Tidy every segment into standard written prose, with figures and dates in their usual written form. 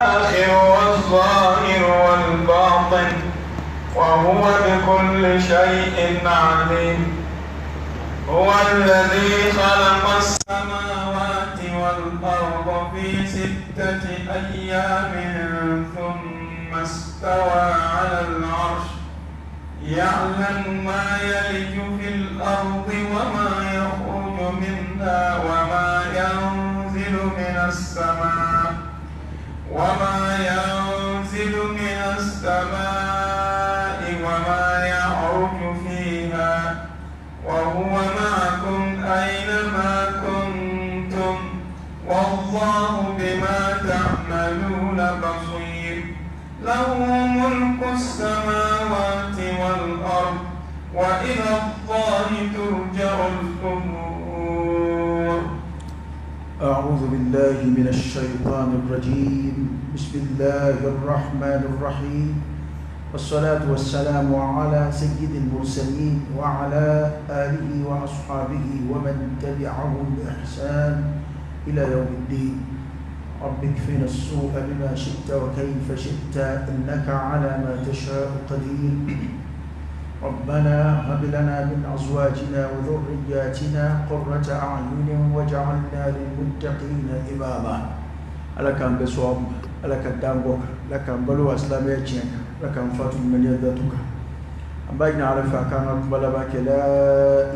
والظاهر والباطن وهو بكل شيء عليم. هو الذي خلق السماوات والأرض في 6 أيام ثم استوى على العرش، يعلم ما يلج في الأرض وما يخرج منها وما ينزل من السماء وما يعرج فيها، وهو معكم أينما كنتم، والله بما تعملون بصير. له ملك السماوات والأرض وإلى الله ترجع الأمور. أعوذ بالله من الشيطان الرجيم. بسم الله الرحمن الرحيم، والصلاة والسلام على سيد المرسلين وعلى آله وأصحابه ومن تبعهم بإحسان إلى يوم الدين. رب اكفنا السوء بما شئت وكيف شئت، إنك على ما تشاء قدير. ربنا هب لنا من أزواجنا وذرياتنا قرة أعين واجعلنا للمتقين إماما. ألك أن بصواب، ألك الدامبوك، لك أن بلو أسلامي أجيك، لك أن فاتو من يدتك. أم بين عرف أكان أقبل بك لا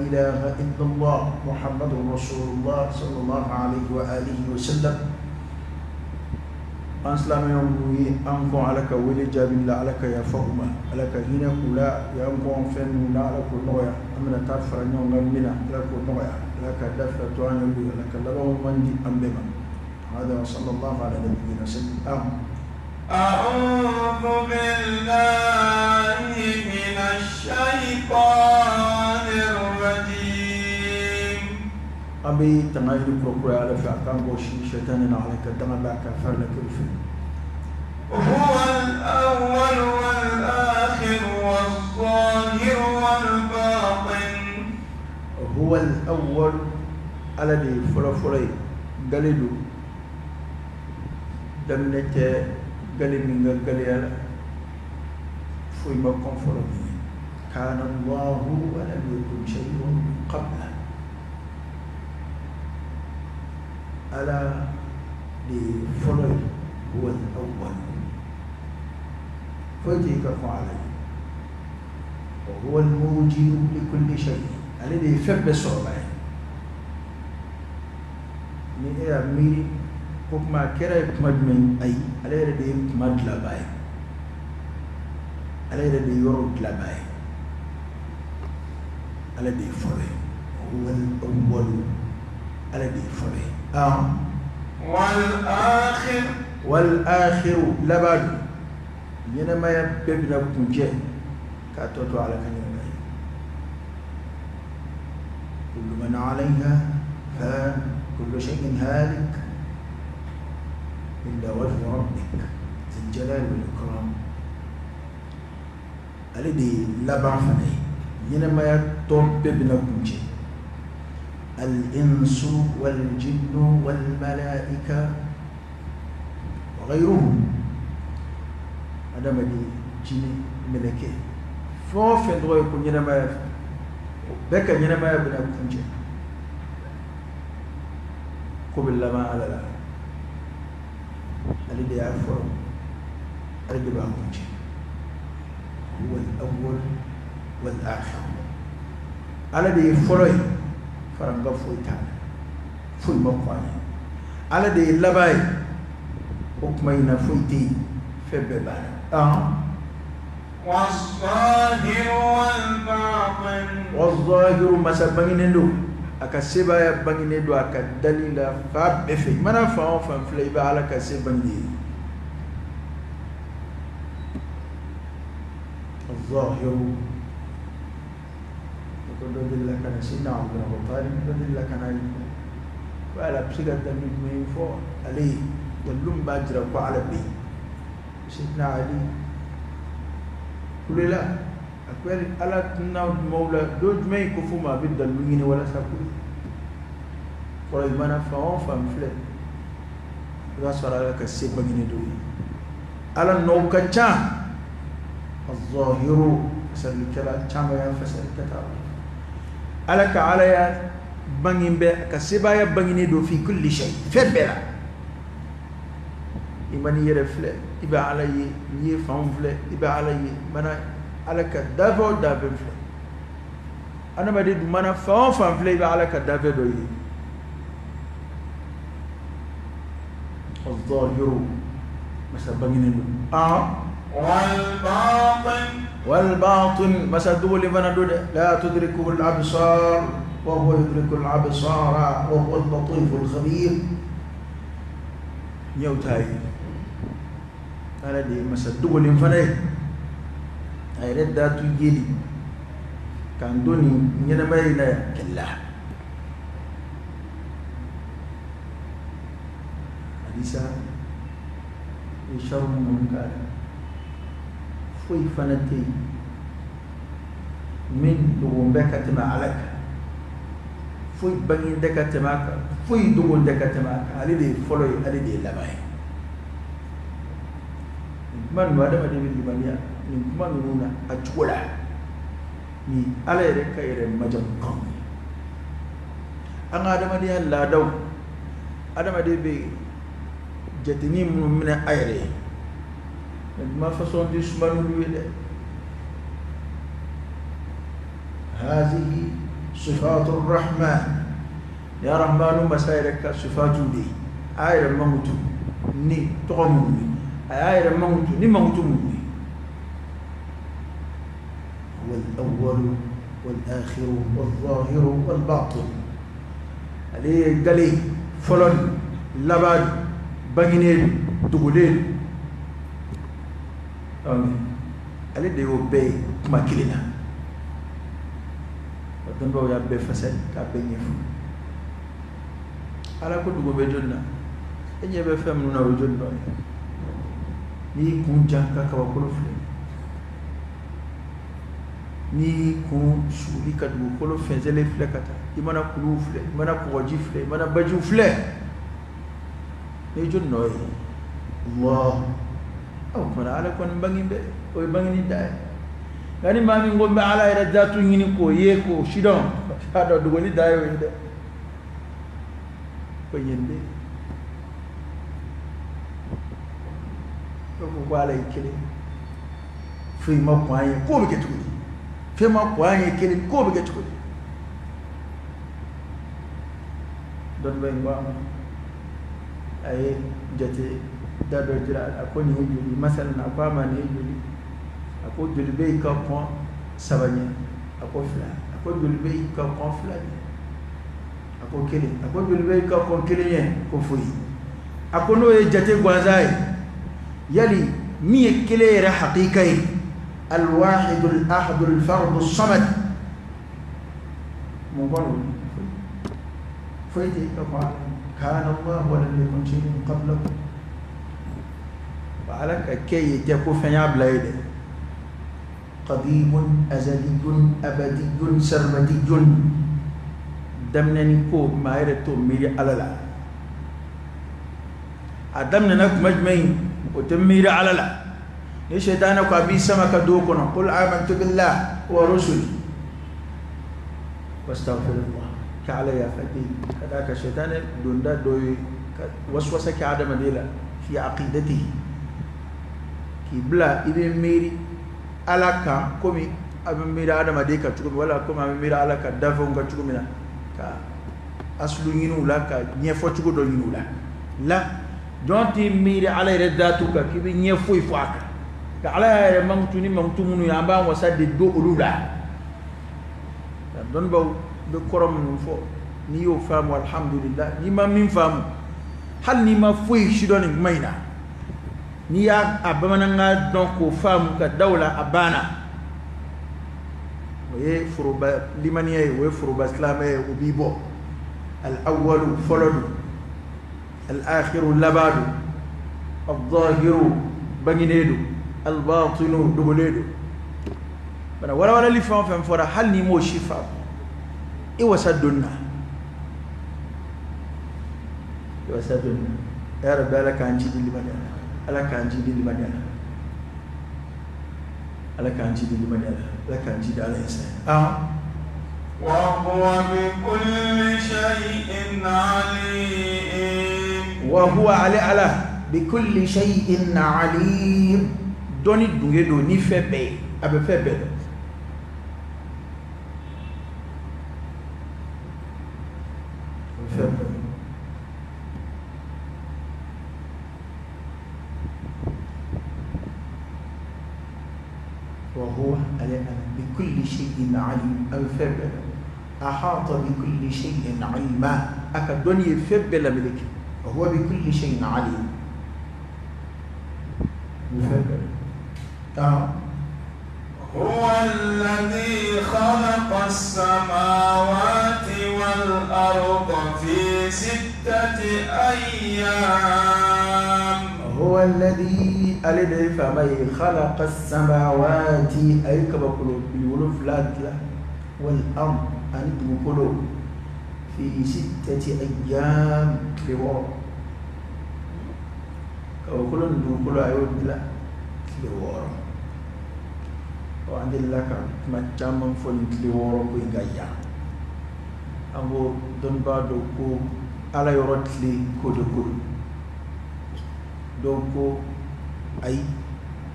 إله إلا الله محمد رسول الله صلى الله عليه وآله وسلم. An silamɛw ye an kɔn Ala ka wele jaabi la, Ala ka yafa u ma, Ala ka hinɛ k'u la, u y'an kɔn fɛn minnu na, Ala k'o nɔgɔya. An bɛna taa fara ɲɔgɔn kan min na, Ala k'o nɔgɔya. Ala ka da fila to an yɛrɛ, Ala ka laban ɲuman di an bɛɛ ma. Hada wa sallallahu ala nabiyyina sayyidina. أعوذ بالله من الشيطان الرجيم. An bɛ tanga ɲini kura Ala fɛ, a k'an bɔ si shetani na, Ala ka danga b'a ka fari la kiri fɛ. هو الأول والآخر والظاهر والباطن. هو الأول، Ala de ye fɔlɔ fɔlɔ ye. Gale don, daminɛ tɛ gale min ka galeya la, foyi ma kɔn fɔlɔ min ye. Kana Allahu wa lam yakun shay'un qabla. Ala de ye fɔlɔ ye, huwa al-awwal, foyi tɛ ka kɔn Ala ye. Wa huwa al-mujidu li kulli shay, ale de ye fɛn bɛɛ sɔrɔba ye. Ni e y'a miiri ko kuma a kɛra ye kuma jumɛn, ayi, ale yɛrɛ de ye kuma dilanbaa ye, ale yɛrɛ de ye yɔrɔw dilanbaa ye, ale de ye fɔlɔ ye. Huwa al-awwal, ale de ye fɔlɔ ye. والآخر. والآخر laban don. Ɲɛnɛmaya bɛɛ bɛna kuncɛ k'a tɔ to Ala ka ɲɛnɛmaya ye. كل من عليها فان، كل شيء هالك إلا وجه ربك ذي الجلال والإكرام. Ale de ye laban fana ye, ɲɛnɛmaya tɔ bɛɛ bɛna kuncɛ. الإنس والجن والملائكة وغيرهم، adamaden, jinɛ, mɛlɛkɛ, fɛn o fɛn tɔgɔ ye ko ɲɛnɛmaya, o bɛɛ ka ɲɛnɛmaya bɛna kuncɛ. Ko bɛ laban Ala la, ale de y'a fɔlɔ, ale de b'a kuncɛ. هو الأول والآخر، Ala de ye fɔlɔ ye, faranka foyi t'a la, foyi ma kɔn a ɲɛ. Ala de ye laban ye, o kuma in na foyi tɛ yen, fɛn bɛɛ b'a la. والظاهر والباطن. والظاهر, masa bangenen don, a ka sebaaya bangenen don a ka dali la fan bɛɛ fɛ. I mana fan o fan filɛ, i bɛ Ala ka se bangenen ye. الظاهر, ko dɔ delila ka na Sidina Ali bin Abi Talib, dɔ delila ka na ko ala bɛ se ka dalilu jumɛn fɔ ale ye, dalilu min b'a jira ko Ala bɛ yen. Sidina Ali kulela, a ko yali Ala tɛna maaw la don jumɛn ko fo maa bɛ dalilu ɲini walasa ko kɔrɔ, i mana fan o fan filɛ, I b'a sɔrɔ Ala ka se bangenen don ye. Ala nɔw ka ca. Al-zahiru fasalikɛla caman y'a fasali ka taa. Ala ka Ala ya bangin bɛ ka sebaaya bangenen don fi kulli shay, fɛn bɛɛ la. I mana i yɛrɛ filɛ, i bɛ Ala ye. N'i ye fanw filɛ, i bɛ Ala ye. I mana Ala ka dafɛ o dafɛ filɛ, adamaden dun mana fan o fan filɛ, i bɛ Ala ka dafɛ dɔ ye. Al-zahiru masa bangenen don. Wal-batin. Wal-batin masa dogolen fana don dɛ. La tudrikuhu al-absar wa huwa yudriku al-absara wa huwa al-latif al-khabir. Ɲɛw t'a ye. Ala de ye masa dogolen fana ye. A yɛrɛ datu yeli k'an don nin ɲɛnamaya in na yan kɛlɛ. Hadisa ye sariw minnu k'a la, foyi fana tɛ yen min dogon bɛ ka tɛmɛ Ala kan, foyi bangen tɛ ka tɛmɛ a kan, foyi dogon tɛ ka tɛmɛ a kan. Ale de ye fɔlɔ ye, ale de ye laban ye. Nin kuma ninnu, adamaden bɛ limaniya nin kuma ninnu na a cogo la. Ni Ala yɛrɛ ka yɛrɛ majamu kan ye. An ka adamadenya laadaw, adamaden bɛ jateni minnu minɛ a yɛrɛ ye, nin kuma fasɔn tɛ suma n'olu ye dɛ. Hazihi sifatu rahman, ya rahmanu masa yɛrɛ ka sifatu de ye. A yɛrɛ mankutu ni tɔgɔ minnu ye, a y'a yɛrɛ mankutu ni mankutu minnu ye. Wal awwalu wal akhiru wal zahiru wal batin. Ale ye gale fɔlɔ don, laban don, bangenen don, dogolen don. Ale de y'o bɛɛ ye kuma kelen na. Wa dɔnbaaw y'a bɛɛ fasari k'a bɛɛ ɲɛfɔ. Ala ko dogo bɛ jɔni na? E ɲɛ bɛ fɛn minnu na, o ye jɔni nɔ ye? N'i y'i kun jan ka kabakolo filɛ, n'i y'i kun suli ka dugukolo fɛnsɛlen filɛ ka taa, i mana kuluw filɛ, i mana kɔgɔji filɛ, i mana bajiw filɛ, n'i ye jɔni nɔ ye? Allah. O kumana Ala kɔni bangi bɛ, o ye bangini da ye. Nka ni maa min ko n bɛ Ala yɛrɛ datu ɲini k'o ye k'o sidɔn, i b'a dɔn dogoli da ye o ye dɛ. Ko yen de ko ko Ala ye kelen, foyi ma kɔn an ye, k'o bɛ kɛ cogo di? Fɛn ma kɔn an ye kelen, k'o bɛ kɛ cogo di? Dɔnniba in ko a ma, a ye jate da dɔ jira a ko nin ye joli masalan, a ko a ma nin ye joli, a ko joli bɛ yen ka kɔn saba ɲɛ, a ko fila, a ko joli bɛ yen ka kɔn fila ɲɛ, a ko kelen, a ko joli bɛ yen ka kɔn kelen ɲɛ, ko foyi. A ko n'o ye jate gansan ye, yali min ye kelen yɛrɛ hakika ye, alwahidul ahadul fardu samad, mun kɔn don? Foyi tɛ ka kɔn. Kana Allah wa lam yakun shay'un qablahu. Wa Ala ka kɛ ye tɛ ko fɛn y'a bila ye dɛ. Qadimun azaliyun abadiyun sarmadiyun, daminɛni ko maa yɛrɛ t'o miiri Ala la. A daminɛna kuma jumɛn, o tɛ miiri Ala la. Ni sɛtanɛ ko a b'i sama ka don o kɔnɔ, qul amantu billah wa rusuli wastaghfirullah, ka Ala yafa deli ka d'a kan sɛtanɛ donda dɔ ye ka waswasa kɛ adamaden la fi aqidatihi, k'i bila i bɛ miiri Ala kan komi a bɛ miiri adamaden kan cogo min, wala komi a bɛ miiri Ala ka danfɛnw kan cogo min na, ka asulu ɲini u la, ka ɲɛfɔ cogo dɔ ɲini u la. La jɔn t'i miiri Ala yɛrɛ datu kan k'i bɛ ɲɛ foyi fɔ a kan. Nka Ala y'a yɛrɛ mankutu ni mankutu minnu ye, an b'an wasa de don olu la. Dɔnnibaw bɛ kɔrɔ minnu fɔ, n'i y'o faamu alhamdulillah, n'i ma min faamu, hali n'i ma foyi sidɔn nin kuma in na, n'i y'a a bamanankan dɔn k'o faamu ka da o la, a banna. O ye foroba limaniya ye, o ye foroba silamɛ ye, o b'i bɔ. Al-awwalu fɔlɔ don, al-akhiru laban don, al-zahiru bangenen don, al-batinu dogolen don. Bana walawalali fɛn o fɛn fɔra, hali n'i m'o si faamu, i wasa donna, i wasa donna. Ya Rabbi, Ala k'an jidi limaniya la, Ala k'an jidi limaniya la, Ala k'an jidi limaniya la, Ala k'an jidi Ala ye saya. وهو بكل شيء عليم. وهو ale Ala بكل شيء عليم, dɔnni dunge don ni fɛn bɛɛ ye, a bɛ fɛn bɛɛ dɔn. A bɛ fɛn bɛɛ dɔn. وهو ale Ala بكل شيء عليم, a bɛ fɛn bɛɛ dɔn. أحاط بكل شيء علما, a ka dɔnni ye fɛn bɛɛ lameleke. وهو بكل شيء عليم, a bɛ fɛn bɛɛ dɔn. هو الذي خلق السماوات والأرض في 6 أيام. هو الذي ale de ye faama ye, خلق السماوات, a ye kabakolo 7 dilan, والأرض, ani dugukolo, في 6 أيام, tile 6. Kabakolo ni dugukolo, a y'o dilan tile 6. Ɔ, an delila ka kuma caman fɔ nin tile 6 ko in ka yan. An ko dɔnnibaa dɔw ko Ala yɔrɔ tile ko de ko don, dɔw ko ayi,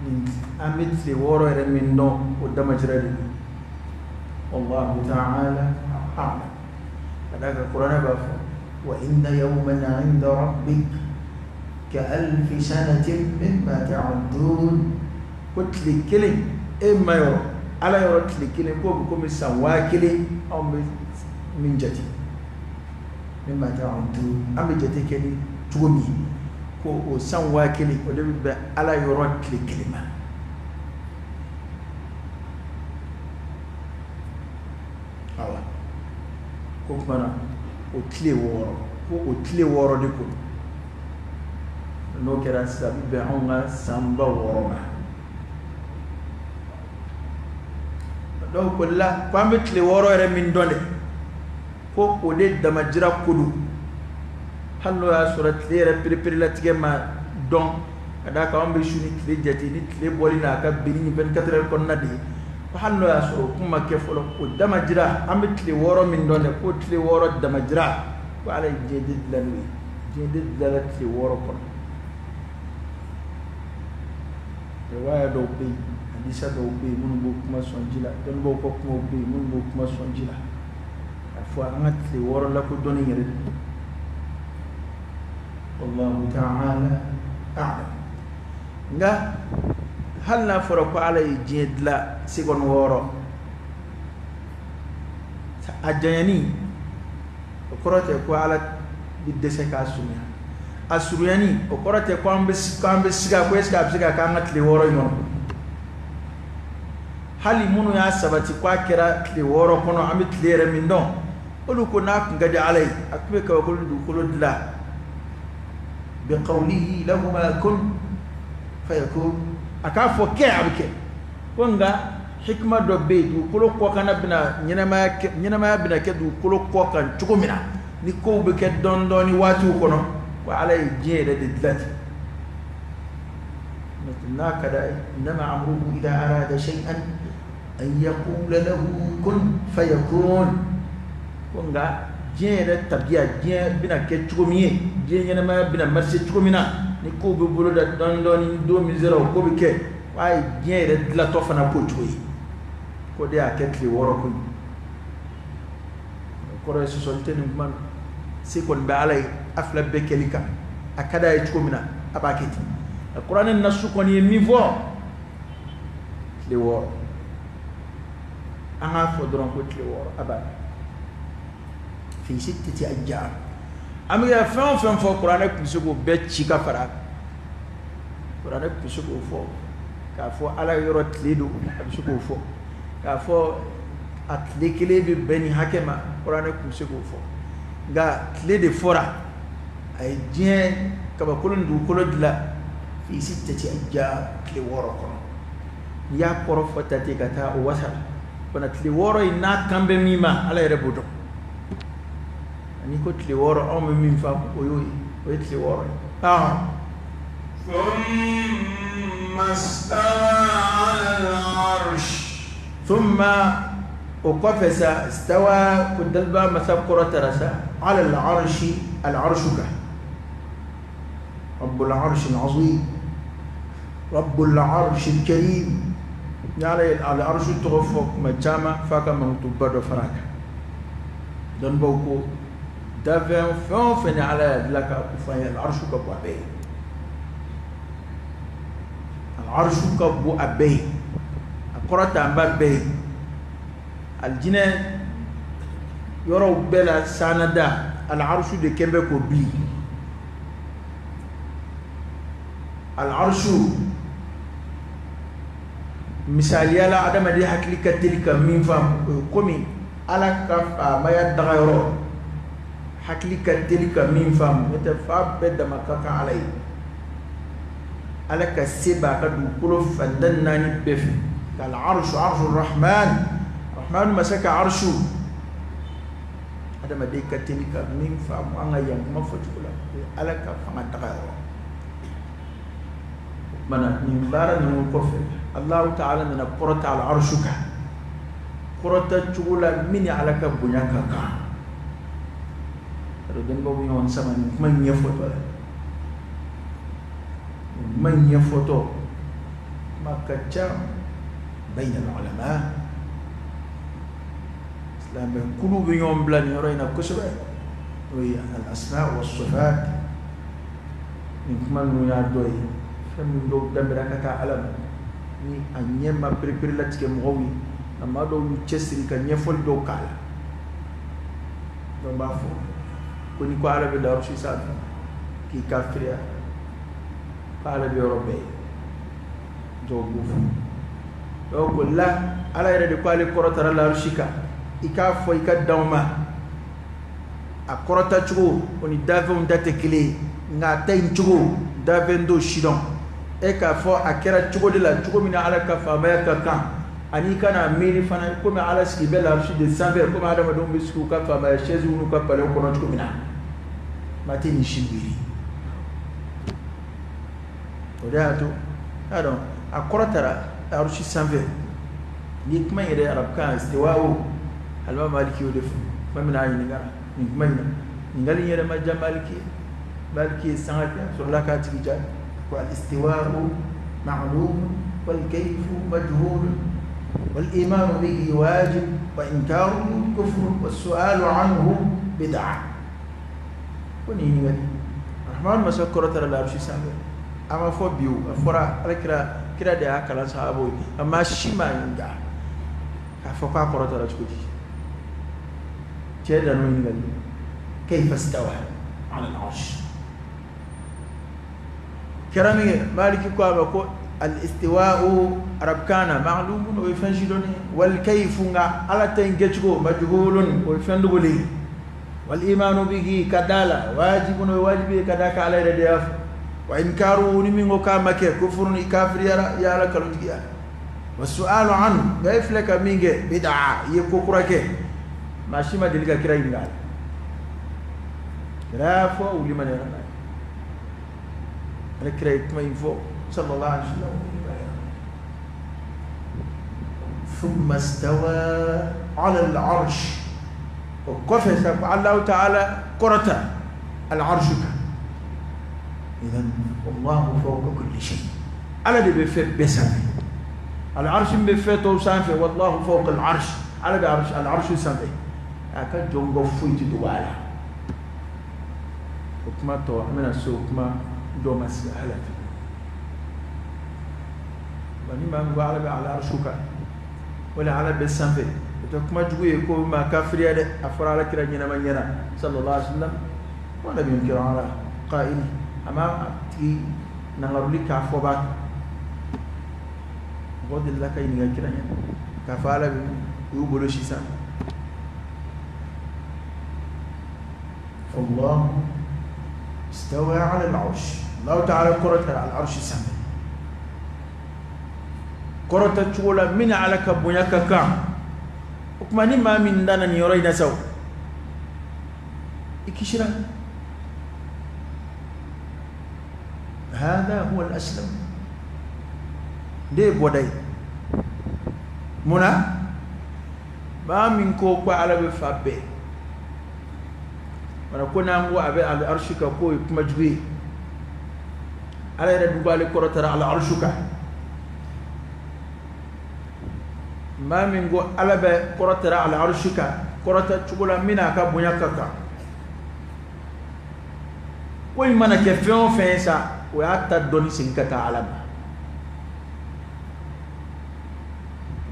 nin an bɛ tile 6 yɛrɛ min dɔn, o damajira de don. والله تعالى أعلم. Ka d'a kan kuranɛ b'a fɔ: وإن يوما عند ربك كألف سنة مما تعدون. Ko tile kelen e ma yɔrɔ, Ala yɔrɔ tile kelen k'o bɛ komi san 1000 anw bɛ min jate. مما تعدون, an bɛ jate kɛ ni cogo min, ko o san 1000, o de bɛ bɛn Ala yɔrɔ tile kelen ma. Awa, ko tuma na o tile 6, ko o tile 6 de ko n'o kɛra sisan, a bɛ bɛn anw ka san 6000 ma. Dɔw ko la ko an bɛ tile 6 yɛrɛ min dɔn dɛ, ko o de damajira ko don, hali n'o y'a sɔrɔ tile yɛrɛ pereperelatigɛ ma dɔn. Ka d'a kan anw bɛ su ni tile jate ni tile bɔli n'a ka binni ni 24 heures kɔnɔna de ye. Ko hali n'o y'a sɔrɔ o kun ma kɛ fɔlɔ, o damajira, an bɛ tile 6 min dɔn dɛ, ko tile 6 damajira, ko Ala ye diɲɛ de dilan n'o ye. Diɲɛ de dilanna tile 6 kɔnɔ. Riwaya dɔw bɛ yen, hadisa dɔw bɛ yen minnu b'o kuma sɔn ji la, dɔnnibaaw ka kumaw bɛ yen minnu b'o kuma sɔn ji la, k'a fɔ an ka tile 6 lakodɔnni yɛrɛ de. والله تعالى أعلم. Nka hali n'a fɔra ko Ala ye diɲɛ dilan seconde 6, a janyani, o kɔrɔ tɛ ko Ala bɛ dɛsɛ k'a surunya. A surunyani, o kɔrɔ tɛ ko an bɛ siga ko est ce que a bɛ se ka k'an ka tile 6 in kɔnɔ. Hali minnu y'a sabati ko a kɛra tile 6 kɔnɔ, an bɛ tile yɛrɛ min dɔn, olu ko n'a kun ka di Ala ye, a tun bɛ kabakolo ni dugukolo dilan بقوله لهما كن فيكون, a k'a fɔ kɛ, a bɛ kɛ. Ko nka hikima dɔ bɛ yen, dugukolo kɔkanna bɛna ɲɛnamaya kɛ, ɲɛnamaya bɛna kɛ dugukolo kɔ kan cogo min na, ni kow bɛ kɛ dɔɔni dɔɔni waatiw kɔnɔ, ko Ala ye diɲɛ yɛrɛ de dilan ten. N'a ka d'a ye, إنما أمره إذا أراد شيئا أن يقول له كن فيكون. Ko nka diɲɛ yɛrɛ tabiya, diɲɛ bɛna kɛ cogo min ye, diɲɛ ɲɛnamaya bɛna marcher cogo min na, ni kow bɛ bolo da dɔɔni dɔɔni, ni don min sera o ko bɛ kɛ, k'a ye diɲɛ yɛrɛ dilatɔ fana k'o cogo ye, k'o de y'a kɛ tile 6 ko ye. O kɔrɔ ye sɔsɔli tɛ nin kuma na. Se kɔni bɛ Ala ye a fila bɛɛ kɛli kan, a ka d'a ye cogo min na, a b'a kɛ ten. A kuranɛ nasu kɔni ye min fɔ, tile 6, an k'a fɔ dɔrɔn ko tile 6, a banna. في 6 أيام. An bɛ ka fɛn o fɛn fɔ, kuranɛ tun bɛ se k'o bɛɛ ci ka fara a kan. Kuranɛ tun bɛ se k'o fɔ k'a fɔ Ala yɔrɔ tile don, a bɛ se k'o fɔ k'a fɔ a tile kelen bɛ bɛn nin hakɛ ma, kuranɛ tun bɛ se k'o fɔ. Nka tile de fɔra, a ye diɲɛ kabakolo ni dugukolo dilan في 6 أيام, tile 6 kɔnɔ. N'i y'a kɔrɔ fɔ ta ten ka taa, o wasa fana tile 6 in n'a kan bɛ min ma, Ala yɛrɛ b'o dɔn. Ani ko tile 6, anw bɛ min faamu, o y'o ye, o ye tile 6 ye. ثم استوى على العرش. ثم o kɔfɛ sa istawa ko dalba masa kɔrɔtara sa ala al-arshi al-arshu kan rabbul arshi al-azim rabbul arshi al-karim ni ala ye al-arshu tɔgɔ fɔ kuma caman f'a ka mankutuba dɔ fara a kan dɔnnibaw ko dafɛn fɛn o fɛn ni ala y'a dilan k'a ko f'an ye al-arshu ka bon a bɛɛ ye al-arshu ka bon a bɛɛ ye a kɔrɔta an b'a bɛɛ ye aljinɛ yɔrɔw bɛɛ la sanada al-arshu de kɛn bɛ k'o bili al-arshu misaliya la adamaden hakili ka teli ka min faamu o ye komi ala ka faamaya dagayɔrɔ hakili ka teli ka min faamu n'o tɛ fa bɛɛ dama ka kan ala ye ala ka se b'a ka dugukolo fan 4 bɛɛ fɛ al-arshu arshu rahman rahman masa ka arshu adamaden ka teli ka min faamu an ka yan kuma fɔcogo la o ye ala ka fanga dagayɔrɔ o kumana nin baara ninnu kɔfɛ Allahu ta'ala nana kɔrɔta al-arshu kan kɔrɔta cogo la min ni ala ka bonya ka kan dɔnnibaw bɛ ɲɔgɔn sama nin kuma in ɲɛfɔtɔ la nin kuma in ɲɛfɔtɔ kuma ka ca bayna al-ulama silamɛ kulu bɛ ɲɔgɔn bila nin yɔrɔ in na kosɛbɛ n'o ye al-asma wa sifat nin kuma ninnu y'a dɔ ye fɛn min dɔw danbɛra ka taa ala ma ni a ɲɛ ma perepere latigɛ mɔgɔw ye nka maa dɔw y'u cɛsiri ka ɲɛfɔli dɔw k'a la dɔw b'a fɔ ko ni ko ala bɛ larusi sanfɛ k'i kafiriya ko ala bɛ yɔrɔ bɛɛ ye dɔw b'o fɔ dɔw ko la ala yɛrɛ de ko ale kɔrɔtara larusi kan i k'a fɔ i ka danw ma a kɔrɔta cogo o ni dafɛnw ta tɛ kelen ye nka a ta in cogo dafɛn t'o si dɔn e k'a fɔ a kɛra cogo de la cogo min na ala ka faamaya ka kan ani i kana miiri fana komi ala sigi bɛ larusi de sanfɛ komi adamadenw bɛ sigi u ka faamaya chaise n'u ka palais kɔnɔ cogo min na maa tɛ nin si miiri o de y'a to y'a dɔn a kɔrɔtara arusi sanfɛ ni kuma in yɛrɛ arabukan istiwawo alima maliki y'o de fɔ kuma min na a ɲininka nin kuma in na ɲininkali in yɛrɛ ma diya maliki ye maliki ye sanga kɛ a sɔrɔla k'a tigi jaabi ko al-istiwa'u ma'lum wal kayfu majhul wal imanu bihi wajib wa inkaruhu kufr was su'alu anhu bid'ah ko nin ɲininkali rahman masa kɔrɔtara la arusi sanfɛ a ma fɔ bi o a fɔra ala kira de y'a kalan sahabaw ye a ma si ma ɲininka k'a fɔ k'a kɔrɔtara cogo di cɛ dan'o ɲininkali kayfa istawa ala al-arsh kɛra min kɛ maliki ko a ma ko al-istiwa'u arabukan na ma'lumun o ye fɛn sidɔnnen ye wal kayfu nka ala ta in kɛcogo majhulun o ye fɛn dogolen ye wal imanu bihi ka da la wajibun o ye wajibi ye ka da kan ala yɛrɛ de y'a fɔ wa inkaru ni min ko k'a ma kɛ kufurun i kafiriyara i y'ala kalontigiya wa su'alu anhu nka e filɛ ka min kɛ bid'a i ye ko kura kɛ maa si ma deli ka kira ɲininka a la kira y'a fɔ u limaniyara n'a ye ala kira ye kuma in fɔ sallallahu alaihi wasallam thumma istawa ala al-arsh o kɔfɛ sa ko Allahu ta'ala kɔrɔta al-arsh kan idan wallahu fawqa kulli shay ala de bɛ fɛn bɛɛ sanfɛ al-arsh bɛ fɛn tɔw sanfɛ wallahu fawqa al-arsh ala bɛ al-arsh sanfɛ a ka jɔn ko foyi tɛ dogo a la o kuma tɔ an bɛna se o kuma dɔ ma sigi ala fɛ wa ni maa min ko ala bɛ al-arsh kan wala ala bɛ sanfɛ o tɛ kuma jugu ye ko maa kafiriya dɛ a fɔra ala kira ɲɛnama ɲɛna sallallahu alaihi wasallam wala yunkir ala qa'ili a ma a tigi nangaruli k'a fɔ b'a kan mɔgɔ delila ka ɲininka kira ɲɛna k'a fɔ ala bɛ u y'u bolo si sanfɛ فالله استوى على العرش الله تعالى kɔrɔta al-arsh sanfɛ kɔrɔta cogo la min ala ka bonya ka kan o tuma ni maa min danna nin yɔrɔ in na sa o i kisira Hada huwa al-aslam, de ye bɔda ye. Mun na? Maa min ko ko Ala bɛ fan bɛɛ, wala ko n'an ko a bɛ al arshu kan, k'o ye kuma jugu ye. Ala yɛrɛ dun ko ale kɔrɔtara al arshu kan. Maa min ko Ala bɛ kɔrɔtara al arshu kan, kɔrɔta cogo la min n'a ka bonya ka kan, ko in mana kɛ fɛn o fɛn ye sa, o y'a ta dɔnni segin ka taa Ala ma.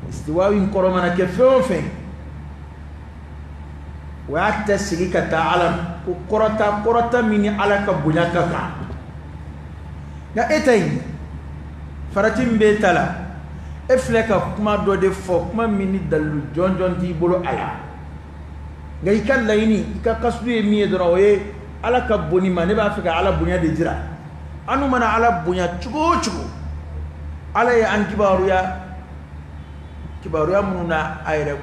Istiwa in kɔrɔ mana kɛ fɛn o fɛn, o y'a ta segin ka taa Ala ma, ko kɔrɔta, kɔrɔta min ni Ala ka bonya ka kan. Nka e ta in, farati min b'e ta la, e filɛ ka kuma dɔ de fɔ, kuma min ni dalilu jɔnjɔn t'i bolo a la. Nka i ka laɲini, i ka kasudu ye min ye dɔrɔn, o ye Ala ka bonni ma. Ne b'a fɛ ka Ala bonya de jira. An mana Ala bonya cogo o cogo, Ala ye an kibaruya kibaruya minnu na a yɛrɛ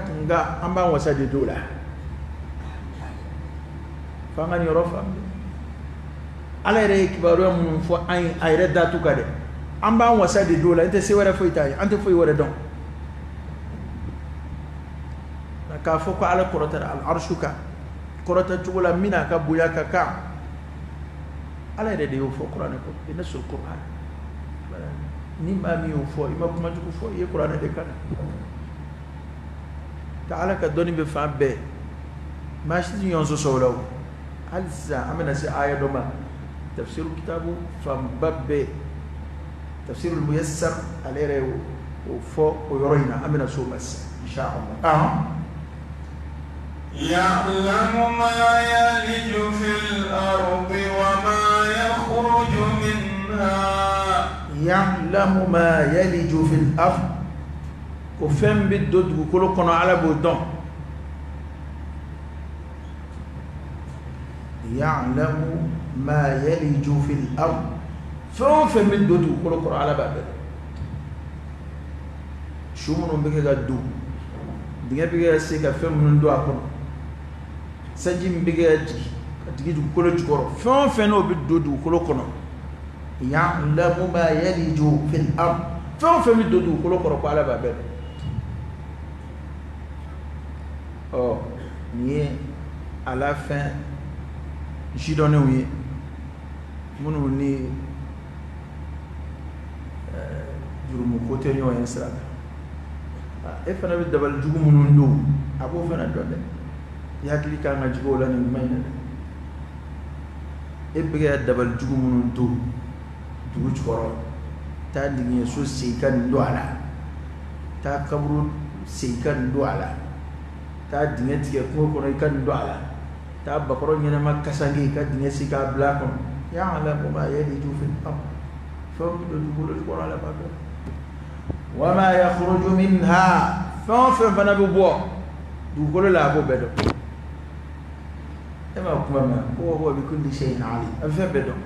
kun kan, an b'an wasa de don o la. F'an ka nin yɔrɔ faamu. Ala yɛrɛ ye kibaruya minnu fɔ an ye a yɛrɛ datu kan dɛ, an b'an wasa de don o la. N tɛ se wɛrɛ foyi t'a ye, an tɛ foyi wɛrɛ dɔn. K'a fɔ ko Ala kɔrɔtara al arshu kan, kɔrɔta cogo la min n'a ka bonya ka kan, Ala yɛrɛ de y'o fɔ kuranɛ kɔnɔ, i nasul Kuran. Ni maa min y'o fɔ, i ma kuma jugu fɔ, i ye kuranɛ de kalan. Ka Ala ka dɔnni bɛ fan bɛɛ, maa si tɛ ɲɔgɔn sɔsɔ o la. O hali sisan, an bɛna se aya dɔ ma, tafsiru kitabu fanba bɛɛ, tafsirul muyassar, ale yɛrɛ y'o fɔ o yɔrɔ in na. An bɛna se o ma sisan, insha Allah. يعلم ما يلج في الأرض وما يخرج منها. يعلم ما يلج في الأرض, ko fɛn bɛ don dugukolo kɔnɔ, Ala b'o dɔn. يعلم ما يلج في الأرض, fɛn o fɛn bɛ don dugukolo kɔrɔ, Ala b'a bɛɛ dɔn. Su minnu bɛ kɛ ka don, dingɛ bɛ kɛ ka se ka fɛn minnu don a kɔnɔ, sanji min bɛ kɛ ka jigin, ka jigin dugukolo jukɔrɔ, fɛn o fɛn n'o bɛ don dugukolo kɔnɔ, يعلم ما يلج في الأرض, fɛn o fɛn bɛ don dugukolo kɔrɔ, ko Ala b'a bɛɛ dɔn. Ɔ, nin ye ala fɛn sidɔnnenw ye, minnu ni jurumu ko tɛ ɲɔgɔn ye sira kan. E fana bɛ dabali jugu minnu don, a b'o fana dɔn dɛ. I hakili kan ka jigin o la nin kuma in na dɛ. E bɛ ka dabali jugu minnu don dugu jukɔrɔ, taa dingɛso sen ka nin don a la, taa kaburu sen ka nin don a la, taa dingɛ tigɛ kungo kɔnɔ i ka nin don a la, taa bakɔrɔ ɲɛnama kasange i ka dingɛ sen k'a bila a kɔnɔ. يعلم ما يلج في الأرض, fɛn bɛ don dugukolo jukɔrɔ, Ala b'a dɔn. وما يخرج منها, fɛn o fɛn fana bɛ bɔ dugukolo la, a b'o bɛɛ dɔn. E ma kuma mɛn ko وهو بكل شيء عليم? A bɛ fɛn bɛɛ dɔn.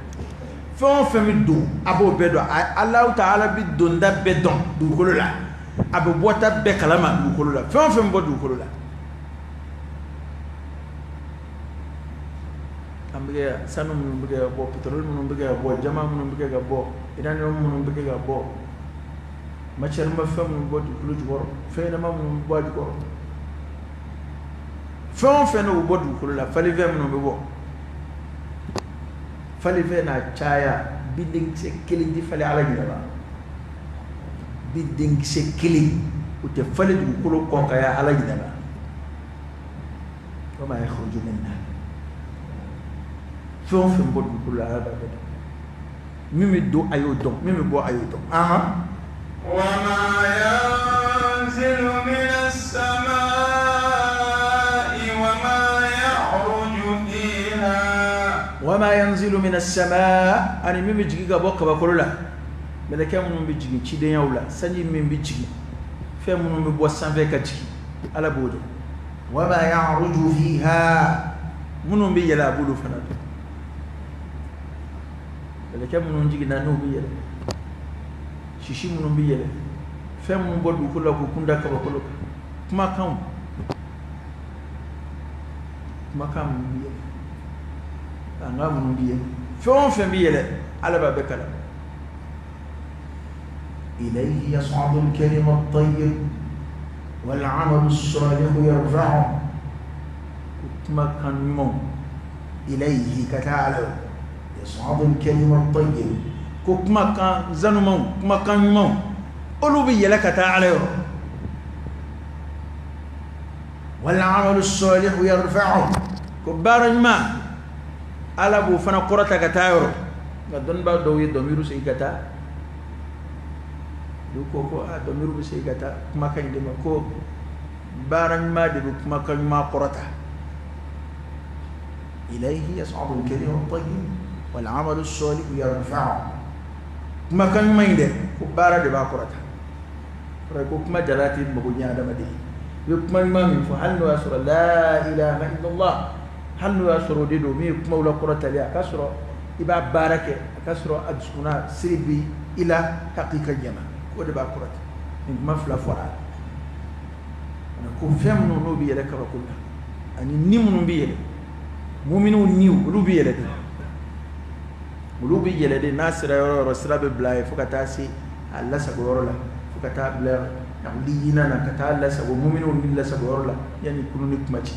Fɛn o fɛn bɛ don, a b'o bɛɛ dɔn. Alahu Taala bɛ donda bɛɛ dɔn dugukolo la, a bɛ bɔta bɛɛ kalama dugukolo la, fɛn o fɛn bɛ bɔ dugukolo la. An bɛ kɛ sanu minnu bɛ kɛ ka bɔ, pétrole minnu bɛ kɛ ka bɔ, jama minnu bɛ kɛ ka bɔ, uranium minnu bɛ kɛ ka bɔ, matière ma fɛn minnu bɔ dugukolo jukɔrɔ, fɛn ɲɛnama minnu bɛ bɔ a jukɔrɔ, fɛn o fɛn n'o bɛ bɔ dugukolo la, falifɛn minnu bɛ bɔ, falifɛn n'a caya, bidenkisɛ kelen tɛ falen Ala ɲinɛ ma. Bidenkisɛ kelen o tɛ falen dugukolo kɔ ka ya Ala ɲinɛ ma. وما يخرج منها, fɛn o fɛn bɔ dugukolo la, Ala b'a bɛɛ dɔn. Min bɛ don, a y'o dɔn. Min bɛ bɔ, a y'o dɔn. وما ينزل من السماء وما يعرج فيها. وما ينزل من السماء, ani min bɛ jigin ka bɔ kabakolo la, mɛlɛkɛ minnu bɛ jigin cidenyaw la, sanji min bɛ jigin, fɛn minnu bɛ bɔ sanfɛ ka jigin, Ala b'o dɔn. وما يعرج فيها, minnu bɛ yɛlɛ, a b'olu fana dɔn. Mɛlɛkɛ minnu jiginna n'u bɛ yɛlɛ, sisi minnu bɛ yɛlɛ, fɛn minnu bɔ dugukolo la k'u kun da kabakolo kan, kumakanw, kumakan minnu bɛ yɛlɛ, mankan minnu bɛ yɛlɛ, fɛn o fɛn bɛ yɛlɛ, Ala b'a bɛɛ kalama. Ilayhi yas'adu al-kalimu at-tayyib wal-'amalu as-salihu yarfa'uhu. Ko kumakan ɲumanw, ilayhi, ka taa Ala yɔrɔ, yas'adu al-kalimu at-tayyib, ko kumakan zanumanw, kumakan ɲumanw, olu bɛ yɛlɛ ka taa Ala yɔrɔ. Wal-'amalu as-salihu yarfa'uhu, ko baara ɲuman, Ala b'o fana kɔrɔta ka taa yɔrɔ. Nka dɔnnibaa dɔw ye dɔmiru segin ka taa, olu ko ko a dɔmiru bɛ segin ka taa kumakan in de ma, ko baara ɲuman de bɛ kumakan ɲuman kɔrɔta. Ilayhi yas'adu al-kalimu at-tayyib wal-'amalu as-salihu yarfa'uhu. Kumakan ɲuman in dɛ, ko baara de b'a kɔrɔta. Kɔrɔ ko kuma jala tɛ mago ɲɛ adamaden. I bɛ kuma ɲuman min fɔ, hali n'o y'a sɔrɔ la ilaha illallah, hali n'o y'a sɔrɔ o de don min ye kumaw la kɔrɔtali, a ka sɔrɔ i b'a baara kɛ, a ka sɔrɔ a dusukunna siri bi i la hakika ɲɛma, k'o de b'a kɔrɔta. Nin kuma fila fɔra a la, ko fɛn minnu n'o bɛ yɛlɛ kabako la, ani ni minnu bɛ yɛlɛ, muminiw niw, olu bɛ yɛlɛ de, olu bɛ yɛlɛ de. N'a sera yɔrɔ o yɔrɔ, sira bɛ bila a ye fo ka taa se a lasago yɔrɔ la, fo ka taa bila liyina na, ka taa lasago muminiw ni lasago yɔrɔ la, yanni kunu ni kuma cɛ.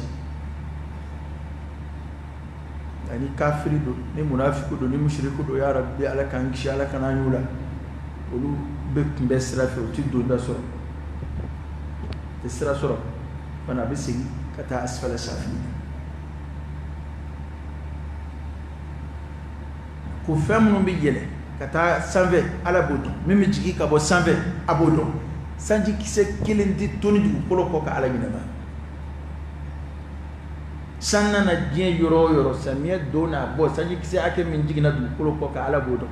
Ani kafiri don, ni munafiku don, ni musiriku don, ya Rabbi, Ala k'an kisi, Ala kana an y'u la, olu bɛ kunbɛn sira fɛ, u ti donda sɔrɔ, u tɛ sira sɔrɔ fana, a bɛ segin ka taa asfala safili. Ko fɛn minnu bɛ yɛlɛ ka taa sanfɛ, Ala b'o dɔn. Min bɛ jigin ka bɔ sanfɛ, a b'o dɔn. Sanji kisɛ kelen tɛ toni dugukolo kɔ ka Ala ɲinɛ ma. San nana diɲɛ yɔrɔ o yɔrɔ, samiyɛ don n'a bɔ, sanji kisɛ hakɛ min jiginna dugukolo kɔ kan, Ala b'o dɔn.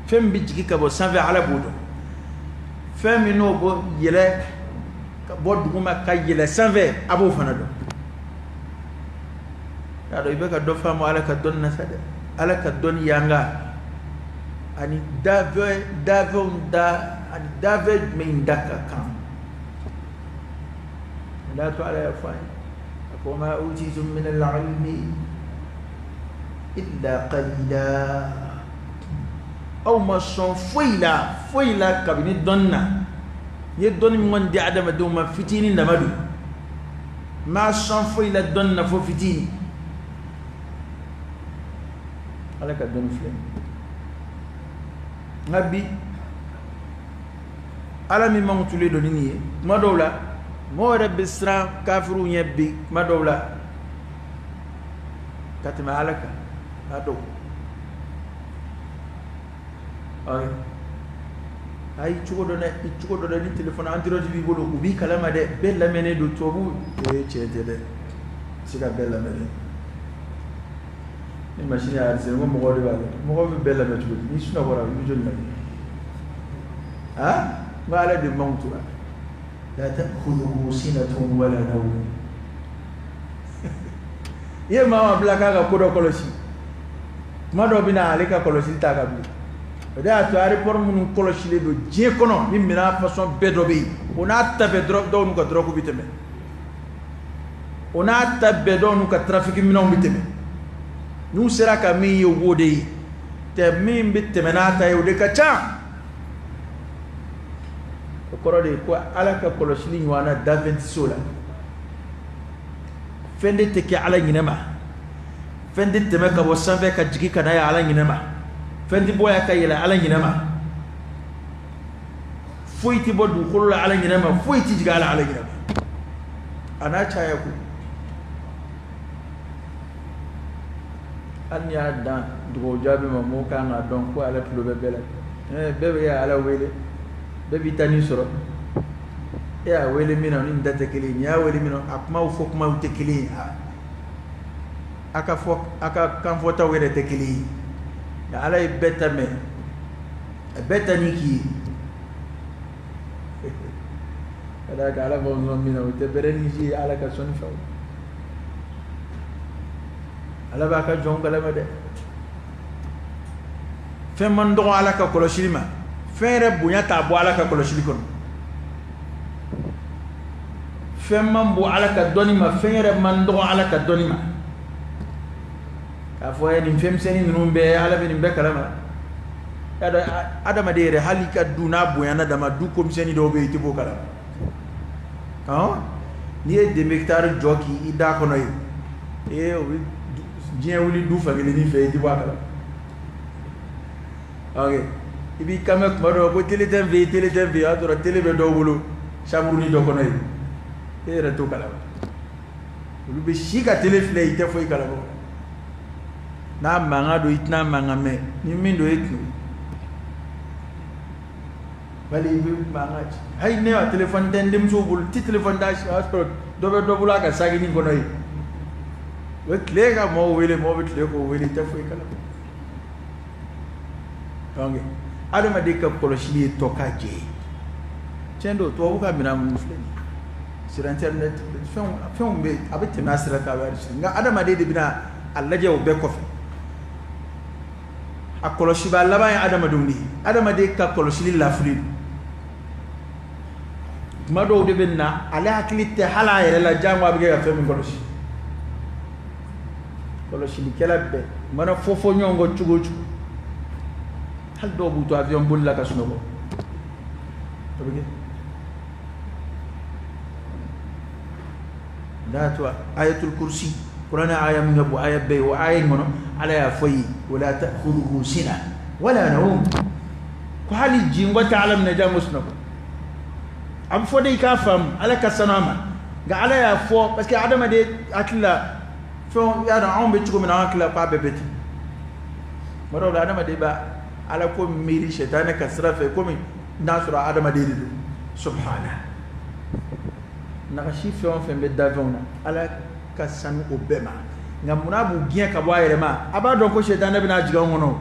Fɛn min bɛ jigin ka bɔ sanfɛ, Ala b'o dɔn. Fɛn min n'o bɔ yɛlɛ ka bɔ duguma ka yɛlɛ sanfɛ, a b'o fana dɔn. Y'a dɔn i bɛ ka dɔ faamu Ala ka dɔnni na sa dɛ. Ala ka dɔnni yanga ani dafɛnw da, ani dafɛn jumɛn in da ka kan. O y'a to Ala y'a fɔ an ye, a ko ma utitum min al-ilmi illa qalila. Aw ma sɔn foyi la, foyi la kabini dɔnni na. N ye dɔnni min kɔni di adamadenw ma, fitinin dama don. N ma sɔn foyi la dɔnni na fo fitinin. Ala ka dɔnni filɛ. Nka bi, Ala min mankutulen don ni nin ye, kuma dɔw la mɔgɔw yɛrɛ bɛ siran kafiriw ɲɛ bi kuma dɔw la ka tɛmɛ Ala kan. A dɔw ayi, a y'i cogo dɔn dɛ, i cogo dɔn dɛ. Ni telefɔni Android b'i bolo, u b'i kalama dɛ, bɛɛ lamɛnnen don. Tubabu ee, tiɲɛ tɛ dɛ, se ka bɛɛ lamɛn dɛ. Ni machine y'a enregistré, ko mɔgɔw de b'a kɛ, mɔgɔw bɛ bɛɛ lamɛn cogo di? N'i sunɔgɔra, i bɛ joli lamɛn? Ah, n ko Ala de mankutura, la ta'khudhuhu sinatun wala nawm. I ye maa bila k'a ka ko dɔ kɔlɔsi, kuma dɔ bɛ na, ale ka kɔlɔsili ta ka bilen. O de y'a to aéroport minnu kɔlɔsilen don diɲɛ kɔnɔ, ni minɛn façon bɛɛ dɔ bɛ yen, o n'a ta bɛɛ, dɔw n'u ka drogue bɛ tɛmɛ, o n'a ta bɛɛ, dɔw n'u ka trafic minɛnw bɛ tɛmɛ. N'u sera ka min ye, u b'o de ye tɛ. Min bɛ tɛmɛ n'a ta ye, o de ka ca. O kɔrɔ de ye ko Ala ka kɔlɔsili ɲɔgɔnna danfɛn tɛ se o la. Fɛn de tɛ kɛ Ala ɲinɛ ma, fɛn tɛ tɛmɛ ka bɔ sanfɛ ka jigin ka na ye Ala ɲinɛ ma, fɛn tɛ bɔ yan ka yɛlɛ Ala ɲinɛ ma, foyi tɛ bɔ dugukolo la Ala ɲinɛ ma, foyi tɛ jigin Ala ɲinɛ ma. A n'a caya ko hali n'i y'a dan dugawu jaabi ma, mɔgɔw kan k'a dɔn ko Ala tulo bɛ bɛɛ la. Bɛɛ bɛ Ala wele, bɛɛ b'i ta nin sɔrɔ. E y'a wele min na, ni nin da tɛ kelen ye. Nin y'a wele min na, a kumaw fɔ kumaw tɛ kelen ye. A ka fɔ, a ka kanfɔtaw yɛrɛ tɛ kelen ye. Nka Ala ye bɛɛ ta mɛn, a bɛɛ ta ni k'i ye. Ka d'a kan Ala b'aw sɔn min na, o tɛ bɛrɛ ni si ye Ala ka sɔnni fɛ. Ala b'a ka jɔn kalama dɛ. Fɛn man dɔgɔ Ala ka kɔlɔsili ma, fɛn yɛrɛ bonya t'a bɔ Ala ka kɔlɔsili kɔnɔ. Fɛn man bon Ala ka dɔnni ma, fɛn yɛrɛ man dɔgɔ Ala ka dɔnni ma. K'a fɔ nin fɛnmisɛnnin ninnu bɛɛ, Ala bɛ nin bɛɛ kalama. Y'a dɔn, adamaden yɛrɛ, hali i ka du n'a bonyana dama, du komisɛnni dɔw bɛ yen, i tɛ b'o kalama. Ɔn, n'i ye demi hectare jɔ k'i da kɔnɔ yen, ee, o bɛ diɲɛ wuli du fankelennin fɛ, i tɛ bɔ a kalama. Ok, i b'i kan mɛn kuma dɔw ko télé tɛ n fɛ yen, télé tɛ n fɛ yen, o y'a sɔrɔ télé bɛ dɔw bolo chambre ni dɔ kɔnɔ yen, e yɛrɛ t'o kalama. Olu bɛ si ka télé filɛ, i tɛ foyi kalama. N'a mankan don, i tɛna mankan mɛn, ni min don, e tun wali i bɛ mankan ci. Hali ne ka téléphone tɛ n denmuso bolo, ti téléphone t'a si, o y'a sɔrɔ dɔ bɛ dɔ bolo a ka sakinin kɔnɔ yen. U bɛ tile ka mɔgɔw wele, mɔgɔw bɛ tile k'o wele, i tɛ foyi kalama. Donc adamaden ka kɔlɔsili ye tɔ ka jɛ ye. Tiɲɛ don, tubabu ka minɛn minnu filɛ nin ye sur internet, fɛnw fɛnw bɛ, a bɛ tɛmɛ a sira kan, a bɛ nka adamaden de bɛna a lajɛ. O bɛɛ kɔfɛ, a kɔlɔsibaa laban ye adamadenw de ye. Adamaden ka kɔlɔsili lafili don. Tuma dɔw de bɛ na, ale hakili tɛ hali a yɛrɛ la, jango a bɛ kɛ ka fɛn min kɔlɔsi. Kɔlɔsilikɛla bɛɛ mana fɔ fɔ ɲɔgɔn kɔ cogo o cogo, hali dɔw b'u to avion boli la ka sunɔgɔ, o bɛ kɛ. N'a to Ayatul Kursi, Kuranɛ aya min ka bon aya bɛɛ ye, o aya in kɔnɔ, Ala y'a fɔ ye: wala ta'khudhuhu sina wala nawm. Ko hali jingɔ tɛ Ala minɛ, jango sunɔgɔ. A bɛ fɔ de i k'a faamu, Ala ka sanu a ma. Nka Ala y'a fɔ parce que adamaden hakili la fɛn, y'a dɔn anw bɛ cogo min na, an hakili la k'a bɛɛ bɛ ten. Tuma dɔw la, adamaden b'a Ala ko miiri sɛtanɛ ka sira fɛ, komi n'a sɔrɔ adamaden de don. Subhana, nagasi fɛn o fɛn bɛ dafɛnw na, Ala ka sanu o bɛɛ ma. Nka munna b'u gɛn ka bɔ a yɛrɛ ma? A b'a dɔn ko sɛtanɛ bɛna jigin anw kɔnɔ,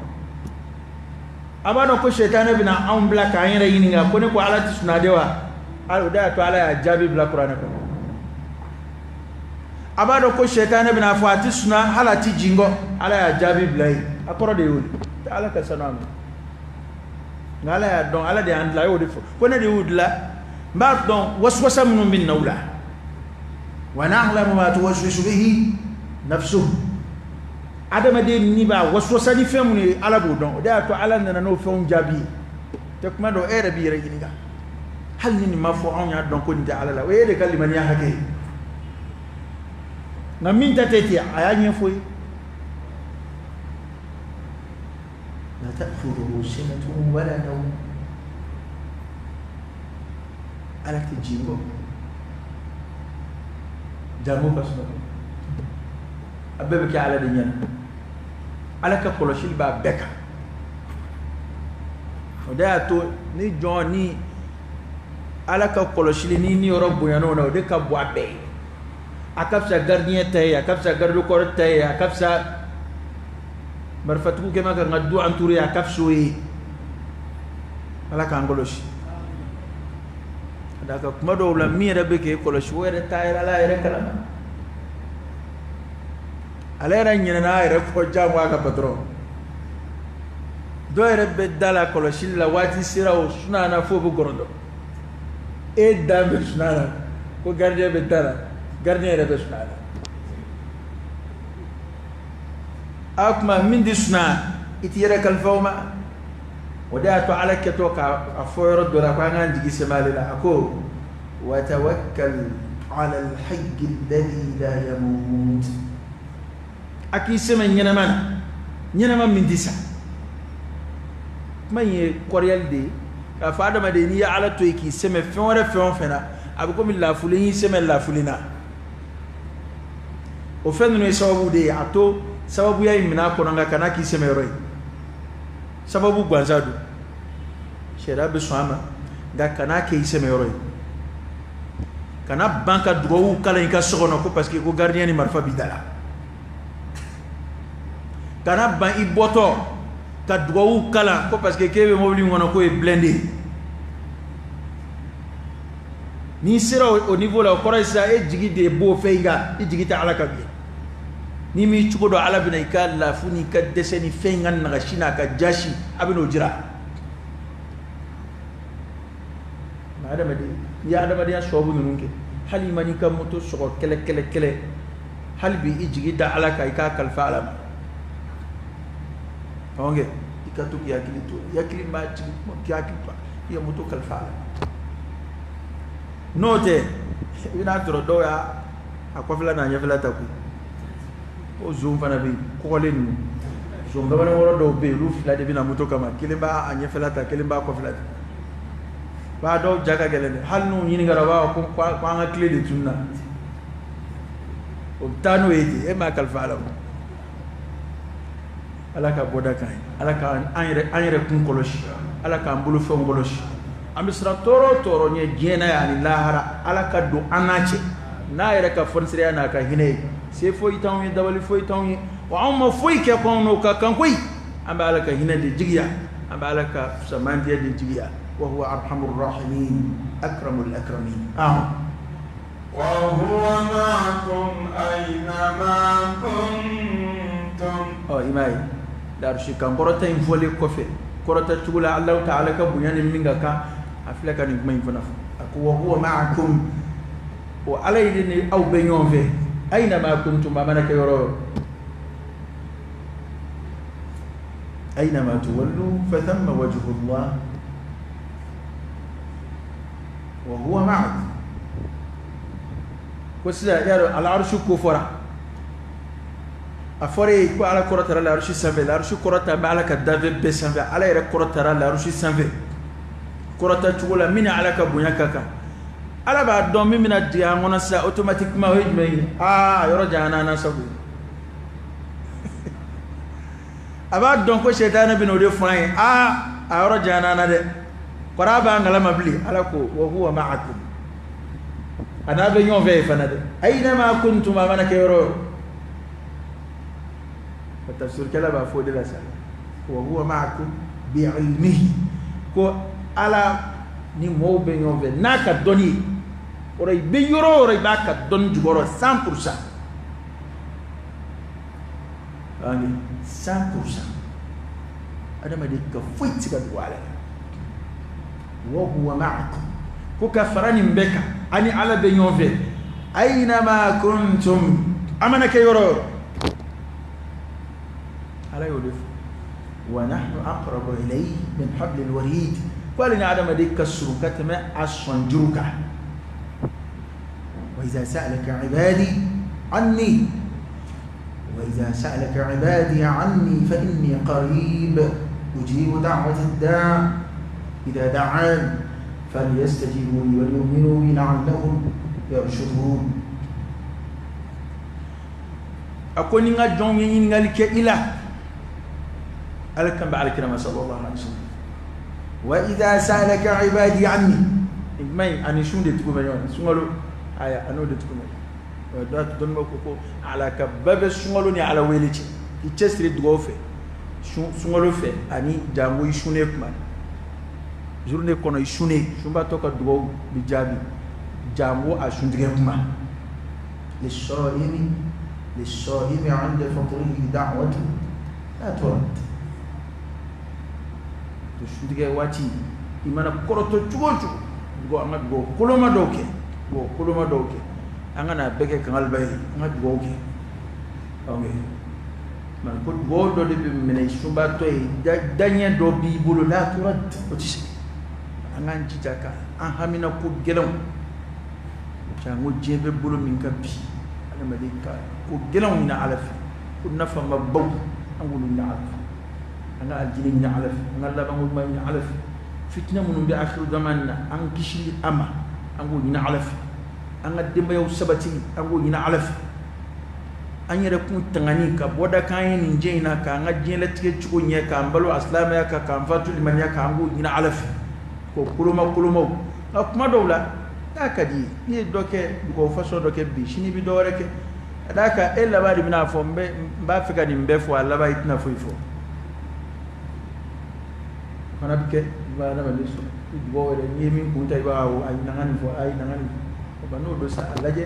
a b'a dɔn ko sɛtanɛ bɛna anw bila k'an yɛrɛ ɲininka ko ne ko Ala tɛ sunaa de wa? O de y'a to Ala y'a jaabi bila Kuranɛ kɔnɔ. A b'a dɔn ko sɛtanɛ bɛna fɔ a tɛ sunaa, hali a tɛ jingɔ, Ala y'a jaabi bila yen. A kɔrɔ de y'o de, Ala ka sanu a ma. Nka Ala y'a dɔn, Ala de y'an dilan, a y'o de fɔ ko ne de y'u dilan, n b'a dɔn waswasa minnu bɛ na u la. Wa na'lamu ma tuwaswisu bihi nafsuhu. Adamaden ni b'a waswasa ni fɛn minnu ye, Ala b'o dɔn. O de y'a to Ala nana n'o fɛnw jaabi ye. Tɛ kuma dɔn, e yɛrɛ b'i yɛrɛ ɲininka, hali ni nin ma fɔ, anw y'a dɔn ko nin tɛ Ala la, o ye e de ka limaniya hakɛ ye. Nka min ta tɛ ten, a y'a ɲɛfɔ ye: la ta'khudhuhu sinatun wala nawm. Ala tɛ jingɔ, jango ka sunɔgɔ. A bɛɛ bɛ kɛ Ala de ɲɛna. Ala ka kɔlɔsili b'a bɛɛ kan. O de y'a to ni jɔn ni Ala ka kɔlɔsili ni yɔrɔ bonyana o na, o de ka bon a bɛɛ ye. A ka fisa gardien ta ye, a ka fisa garde corps ta ye, a ka fisa marifatigiw kɛmɛ ka n ka du entouré, a ka fisa o ye. Ala k'an kɔlɔsi. Ka d'a kan, kuma dɔw la, min yɛrɛ bɛ k'e kɔlɔsi, o yɛrɛ t'a yɛrɛ, Ala yɛrɛ kalama. Ale yɛrɛ ɲinɛna a yɛrɛ kɔ, jango a ka patron. Dɔw yɛrɛ bɛ da la kɔlɔsili la, waati sera, o sunana f'o bɛ gɔrɔndɔ. E da bɛ sunana ko gardien bɛ da la, gardien yɛrɛ bɛ sunana. A kuma min tɛ suna, i t'i yɛrɛ kalifa o ma. O de y'a to Ala kɛtɔ k'a fɔ yɔrɔ dɔ la ko an k'an jigi sɛmɛ ale la, a ko: watawakkal ala alhayy alladhi la yamut. A k'i sɛmɛ ɲɛnama na, ɲɛnama min tɛ sa. Kuma in ye kɔrɔyali de ye k'a fɔ adamaden, n'i ye Ala to yen k'i sɛmɛ fɛn wɛrɛ, fɛn o fɛn na, a bɛ komi lafuli y'i sɛmɛ lafuli na. O fɛn ninnu ye sababu de ye. A to sababuya in minɛ a kɔnɔ, nka kana k'i sɛmɛ yɔrɔ ye. Sababu gansan don, sariya bɛ sɔn a ma, nka kana kɛ i sɛmɛ yɔrɔ ye. Kana ban ka dugawu kalan i ka so kɔnɔ ko parce que ko gardien ni marifa b'i da la. Kana ban i bɔtɔ ka dugawu kalan ko parce que k'e bɛ mobili in kɔnɔ, k'o ye blindé. N'i sera o niveau la, o kɔrɔ ye sisan e jigi de b'o fɛn in kan, i jigi tɛ Ala kan bilen. N'i m'i cogo dɔn, Ala bɛna i ka lafu n'i ka dɛsɛ ni fɛn in ka nagasi n'a ka jasi, a bɛ n'o jira. Nka adamaden, n'i ye adamadenya sɔɔbu ninnu kɛ, hali i ma n'i ka moto sɔgɔ kɛlɛ kɛlɛ kɛlɛ, hali bi i jigi da Ala kan, i k'a kalifa Ala ma. Ɔnkɛ. I ka to k'i hakili to, i hakili b'a jigin kuma, k'i hakili to i ka moto kalifa a la. N'o tɛ, i bɛna sɔrɔ dɔw y'a a kɔfɛla n'a ɲɛfɛla ta koyi. O zon fana bɛ yen, kɔgɔlen ninnu. Zon kamalenkɔrɔ dɔw bɛ yen, olu fila de bɛ na moto kama, kelen b'a a ɲɛfɛla ta, kelen b'a kɔfɛla ta. B'a dɔw ja ka gɛlɛn dɛ, hali n'u ɲininkara u b'a fɔ ko an ka tile de tununna. O bɛ taa n'o ye ten, e m'a kalifa a la o. Ala ka bɔda k'an ye, Ala ka an yɛrɛ kun kɔlɔsi, Ala k'an bolofɛnw kɔlɔsi. An bɛ siran tɔɔrɔ o tɔɔrɔ ɲɛ diɲɛ na yan ani lahara, Ala ka don an n'a cɛ n'a yɛrɛ ka fɔnisireya n'a ka hinɛ ye. Se foyi t'anw ye, dabali foyi t'anw ye, wa anw ma foyi kɛ ko anw n'o ka kan koyi. An bɛ Ala ka hinɛ de jigiya, an bɛ Ala ka fisamandiya de jigiya. Wa huwa arhamur rahimin, akramul akramin. Wa huwa ma'akum aynama kuntum. Ɔ, i m'a ye larusi kan kɔrɔta in fɔlen kɔfɛ, kɔrɔta cogo la Alahu taala ka bonya ni min ka kan, a filɛ ka nin kuma in fana fɔ. A ko wa huwa ma'akum, o Ala ye ni aw bɛ ɲɔgɔn fɛ, aynama kuntum, a mana kɛ yɔrɔ o yɔrɔ. Aynama tuwallu fa thamma wajhullah wa huwa ma'akum. Ko sisan y'a dɔn alarusi ko fɔra, a fɔra ye ko Ala kɔrɔtara larusi sanfɛ, larusi kɔrɔta bɛ Ala ka danfɛn bɛɛ sanfɛ, Ala yɛrɛ kɔrɔtara larusi sanfɛ kɔrɔta cogo la min ni Ala ka bonya ka kan. Ala b'a dɔn min bɛna jigin an kɔnɔ sisan automatiquement, o ye jumɛn ye? Aa, yɔrɔ janyana an na sabu a b'a dɔn ko sɛtanɛ bɛna o de fɔ an ye. Aa, a yɔrɔ janyana an na dɛ, kɔrɔ a b'an kalama bilen. Ala ko wa huwa ma'akum, a n'a bɛ ɲɔgɔn fɛ yen fana dɛ. Aynama kuntum, a mana kɛ yɔrɔ o yɔrɔ. Tafsirikɛla b'a fɔ o de la sa, wa huwa ma'akum bi'ilmihi, ko Ala ni mɔgɔw bɛ ɲɔgɔn fɛ n'a ka dɔnni ye. O rɔ i bɛ yɔrɔ o yɔrɔ, i b'a ka dɔnni jukɔrɔ 100%. Ani 100%. Adamaden ka foyi tɛ se ka dogo Ala la. Wa huwa ma'akum, ko ka fara nin bɛɛ kan, ani Ala bɛ ɲɔgɔn fɛ. Aynama kuntum, a mana kɛ yɔrɔ o yɔrɔ. Ala y'o de fɔ. Wa nahnu aqrabu ilayhi min hablil warid, ko ale ni adamaden ka surun ka tɛmɛ a sɔnjuru kan. Wa iza sa'alaka ibadi anni, wa iza sa'alaka ibadi anni fa inni qarib ujibu da'wata ad-da'i idha da'an falyastajibu li wal yu'minu bi la'allahum yarshudun. A ko ni n ka jɔnw ye ɲininkali kɛ i la, Ala kan bɛ alakira ma sallallahu alaihi wasallam. Wa idha sa'alaka ibadi anni, nin kuma in ani sun de tugu bɛ ɲɔgɔn na, sunkalo aya a n'o de tugu bɛ ɲɔgɔn na. Dɔ dɔnnibaw ko ala ka ba bɛ sunkalo ni Ala wele cɛ, i cɛsiri dugawu fɛ sunkalo fɛ, ani jango i sunnen kuma journée kɔnɔ, i sunnen, sunbaatɔ ka dugawu bi jaabi jango a suntigɛ kuma. للصائم عند فطره دعوة لا ترد. To suntigɛ waati i mana kɔrɔtɔ cogo o cogo, dugawu, an ka dugawu koloma dɔw kɛ, dugawu koloma dɔw kɛ, an ka n'a bɛɛ kɛ kangaliba ye, an ka dugawu kɛ. Ok, man ko dugawu dɔ de bɛ minɛ sunbaatɔ ye, daɲɛ dɔ b'i bolo la turad, o tɛ se. An k'an jija ka an hamina ko gɛlɛnw, jango diɲɛ bɛ bolo min kan bi, adamaden ka ko gɛlɛnw ɲini Ala fɛ, ko nafama baw an k'olu ɲini Ala fɛ, an ka alijinɛ ɲini Ala fɛ, an ka labanko ɲuman ɲini Ala fɛ, fitinɛ minnu bɛ akhiru zaman na an kisili a ma, an k'o ɲini Ala fɛ, an ka denbayaw sabati an k'o ɲini Ala fɛ, an yɛrɛ kun tangani ka bɔda k'an ye nin diɲɛ in na, k'an ka diɲɛlatigɛ cogo ɲɛ, k'an balo a silamɛya kan, k'an fatu limaniya kan, an k'o ɲini Ala fɛ, k'o koloma kolomaw. Nka kuma dɔw la n'a ka di ye, n'i ye dɔ kɛ dugawu fasɔn dɔ kɛ bi, sini i bɛ dɔ wɛrɛ kɛ, ka d'a kan e laban de bɛna fɔ n b'a fɛ ka nin bɛɛ fɔ, a laban i tɛna foyi fɔ. O fana bɛ kɛ, i b'a adamaden sɔrɔ i dugawu yɛrɛ, n'i ye min kun ta i b'a fɔ ayi na n ka nin fɔ, ayi na n ka nin fɔ. O tuma n'o don sa, a lajɛ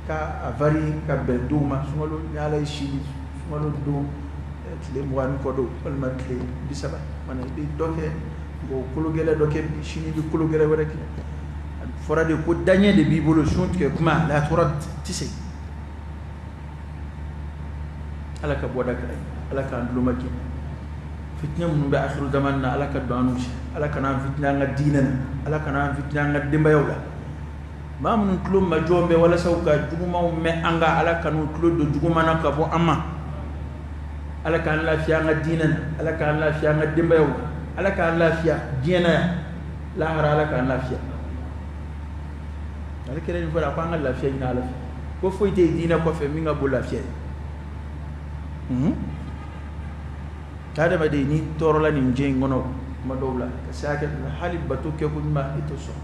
ka a varier ka bɛn donw ma. Sunkalo ni Ala ye si di, sunkalo don tile 20 ni kɔ don walima tile 30, mana i bɛ dɔ kɛ dugawu kolo gɛlɛn dɔ kɛ bi, sini i bɛ kolo gɛlɛn wɛrɛ kɛ. A fɔra de ko daɲɛ de b'i bolo sun tigɛ kuma la tora tɛ se. Ala ka bɔda kɛ, Ala k'an tulo majɛ. Fitinɛ minnu bɛ akhiru zaman na, Ala ka don an n'u cɛ. Ala kana an fitinɛ an ka diinɛ na, Ala kana an fitinɛ an ka denbayaw la. Maa minnu tulo majɔ bɛ walasa u ka jugumanw mɛn an ka, Ala kan'u tulo don juguman na ka bɔ an ma. Ala k'an lafiya an ka diinɛ na, Ala k'an lafiya an ka denbayaw la, Ala k'an lafiya diɲɛ na yan, lahara Ala k'an lafiya. Ale kɛra nin fɔra ko an ka lafiya ɲini Ala fɛ, ko foyi tɛ diinɛ kɔfɛ min ka bon lafiya ye. Adamaden n'i tɔɔrɔla nin diɲɛ in kɔnɔ kuma dɔw la ka se hakɛ dɔ la, hali bato kɛko ɲuman i t'o sɔrɔ.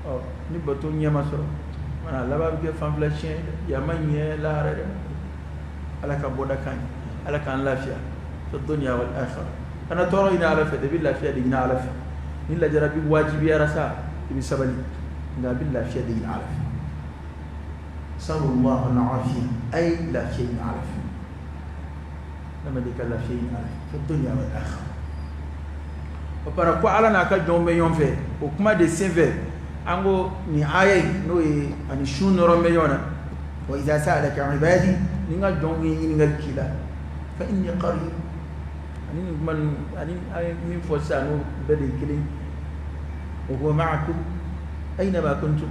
Ɔ ni bato ɲɛ ma sɔrɔ, a laban bɛ kɛ fanfila tiɲɛ ye dɛ. Yan ma ɲɛ, lahara dɛ. Ala ka bɔda k'an ye, Ala k'an lafiya fi dunya wal akhirah. Kana tɔɔrɔ ɲini Ala fɛ dɛ, i bɛ lafiya de ɲini Ala fɛ. Ni lajarabi wajibiyara sa, i bɛ sabali, nka a bɛ lafiya de ɲini Ala fɛ. Sallallahu alaihi, a ye lafiya ɲini Ala fɛ. Adamaden ka lafiya ɲini Ala fɛ fi dunya wal akhirah. O para ko Ala n'a ka jɔnw bɛ ɲɔgɔn fɛ, o kuma de senfɛ an ko nin aya in, n'o ye ani sun nɔrɔ bɛ ɲɔgɔn na. Wa idha sa'alaka ibadi, ni n ka jɔnw ye ɲininkali k'i la, fa inni qarib. Ani nin kuma ninnu ani an ye min fɔ sisan, n'o bɛɛ de ye kelen. Wa huwa ma'akum aynama kuntum.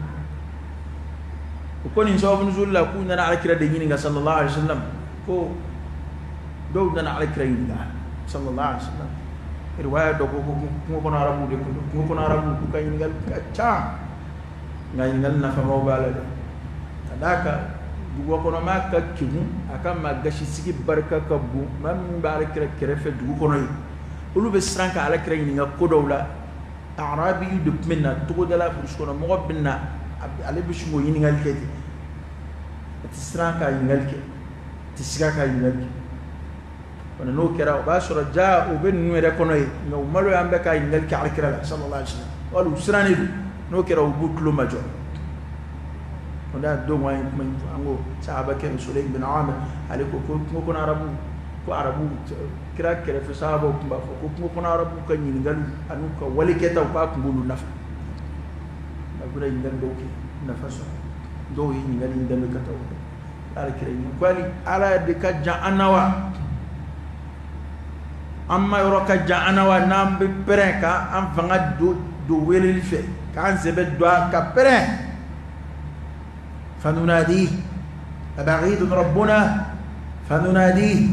O ko nin sababu nuzul la, k'u nana Alakira de ɲininka sallallahu alaihi wasallam, ko dɔw nana Alakira ɲininka sallallahu alaihi wasallam. Riwaya dɔ ko ko kungo kɔnɔ arabuw de kun don. Kungo kɔnɔ arabuw k'u ka ɲininkali ka ca, nka ɲininkali nafamaw b'a la dɛ. Ka d'a kan duguba kɔnɔ maa ka kegun, a ka maa gasi sigi barika ka bon. Maa min bɛ Alakira kɛrɛfɛ dugu kɔnɔ yen, olu bɛ siran ka Alakira ɲininka ko dɔw la. Arabiyu de tun bɛ na togoda la, burusi kɔnɔ mɔgɔ bɛ na, ale bɛ sin k'o ɲininkali kɛ ten. A tɛ siran ka ɲininkali kɛ, a tɛ siga ka ɲininkali kɛ. Fana n'o kɛra, o b'a sɔrɔ ja u bɛ ninnu yɛrɛ kɔnɔ yen, nka u maloya an bɛ ka ɲininkali kɛ Alakira la sallallahu alaihi wasallam, wali u sirannen don. N'o kɛra, u b'u tulo majɔ. O de y'a don an ye kuma in fɔ, an ko sahabakɛ Sulaym bin Amir, ale ko ko kungo kɔnɔ arabu, ko arabu kira kɛrɛfɛ sahabaw tun b'a fɔ ko kungo kɔnɔ arabu ka ɲininkaliw an'u ka wale kɛtaw, k'a tun b'olu nafa. A bɛna ɲininkali dɔw kɛ, nafa sɔrɔ. Dɔw ye ɲininkali in daminɛ ka taa o Ala kira ɲininka ko hali Ala de ka jan an na wa, an ma yɔrɔ ka jan an na wa, n'an bɛ pɛrɛn k'an fanga don weleli fɛ, k'an sɛbɛ don ka pɛrɛn. Fanunadi aba'idun rabbuna fanunadi,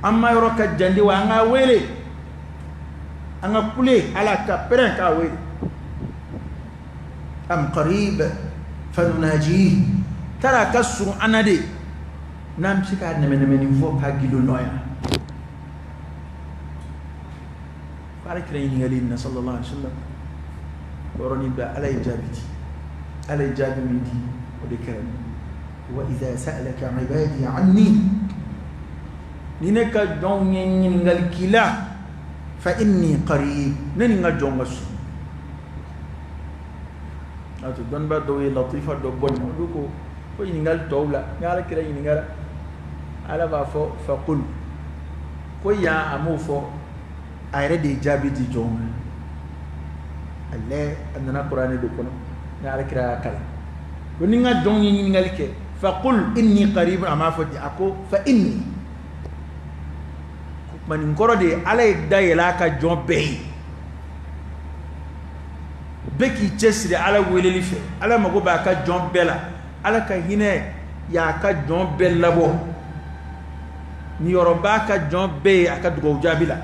an ma yɔrɔ ka jan de wa, an ka wele, an ka kule Ala ka pɛrɛn k'a wele. Am qarib fanunaji, tara ka surun an na de, n'an bɛ se k'a nɛmɛnɛmɛni fɔ k'a gindo nɔgɔya. Ko Ala kira ɲininkali in na sallallahu alaihi wasallam, o yɔrɔnin bɛɛ Ala ye jaabi di. Ala ye jaabi min di, o de kɛra wa idha sa'alaka ibadi anni, ni ne ka jɔnw ye ɲininkali k'i la, fa inni qarib, ne ni n ka jɔnw ka surun. A to dɔnnibaa dɔw ye latifa dɔ bɔ nin, olu ko ko ɲininkali tɔw la, ni Ala kira ɲininkara, Ala b'a fɔ faqul, ko yan a m'o fɔ, a yɛrɛ de ye jaabi di jɔnw ma. Ale a nana kuranɛ de kɔnɔ, ni Ala kira y'a kalan ko ni n ka jɔnw ye ɲininkali kɛ, faqul inni qarib, a m'a fɔ ten, a ko fa inni. Kuma nin kɔrɔ de ye Ala ye da yɛlɛ a ka jɔn bɛɛ ye, bɛɛ k'i cɛsiri Ala weleli fɛ. Ala mago b'a ka jɔn bɛɛ la. Ala ka hinɛ y'a ka jɔn bɛɛ labɔ, niyɔrɔ b'a ka jɔn bɛɛ ye a ka dugawu jaabi la.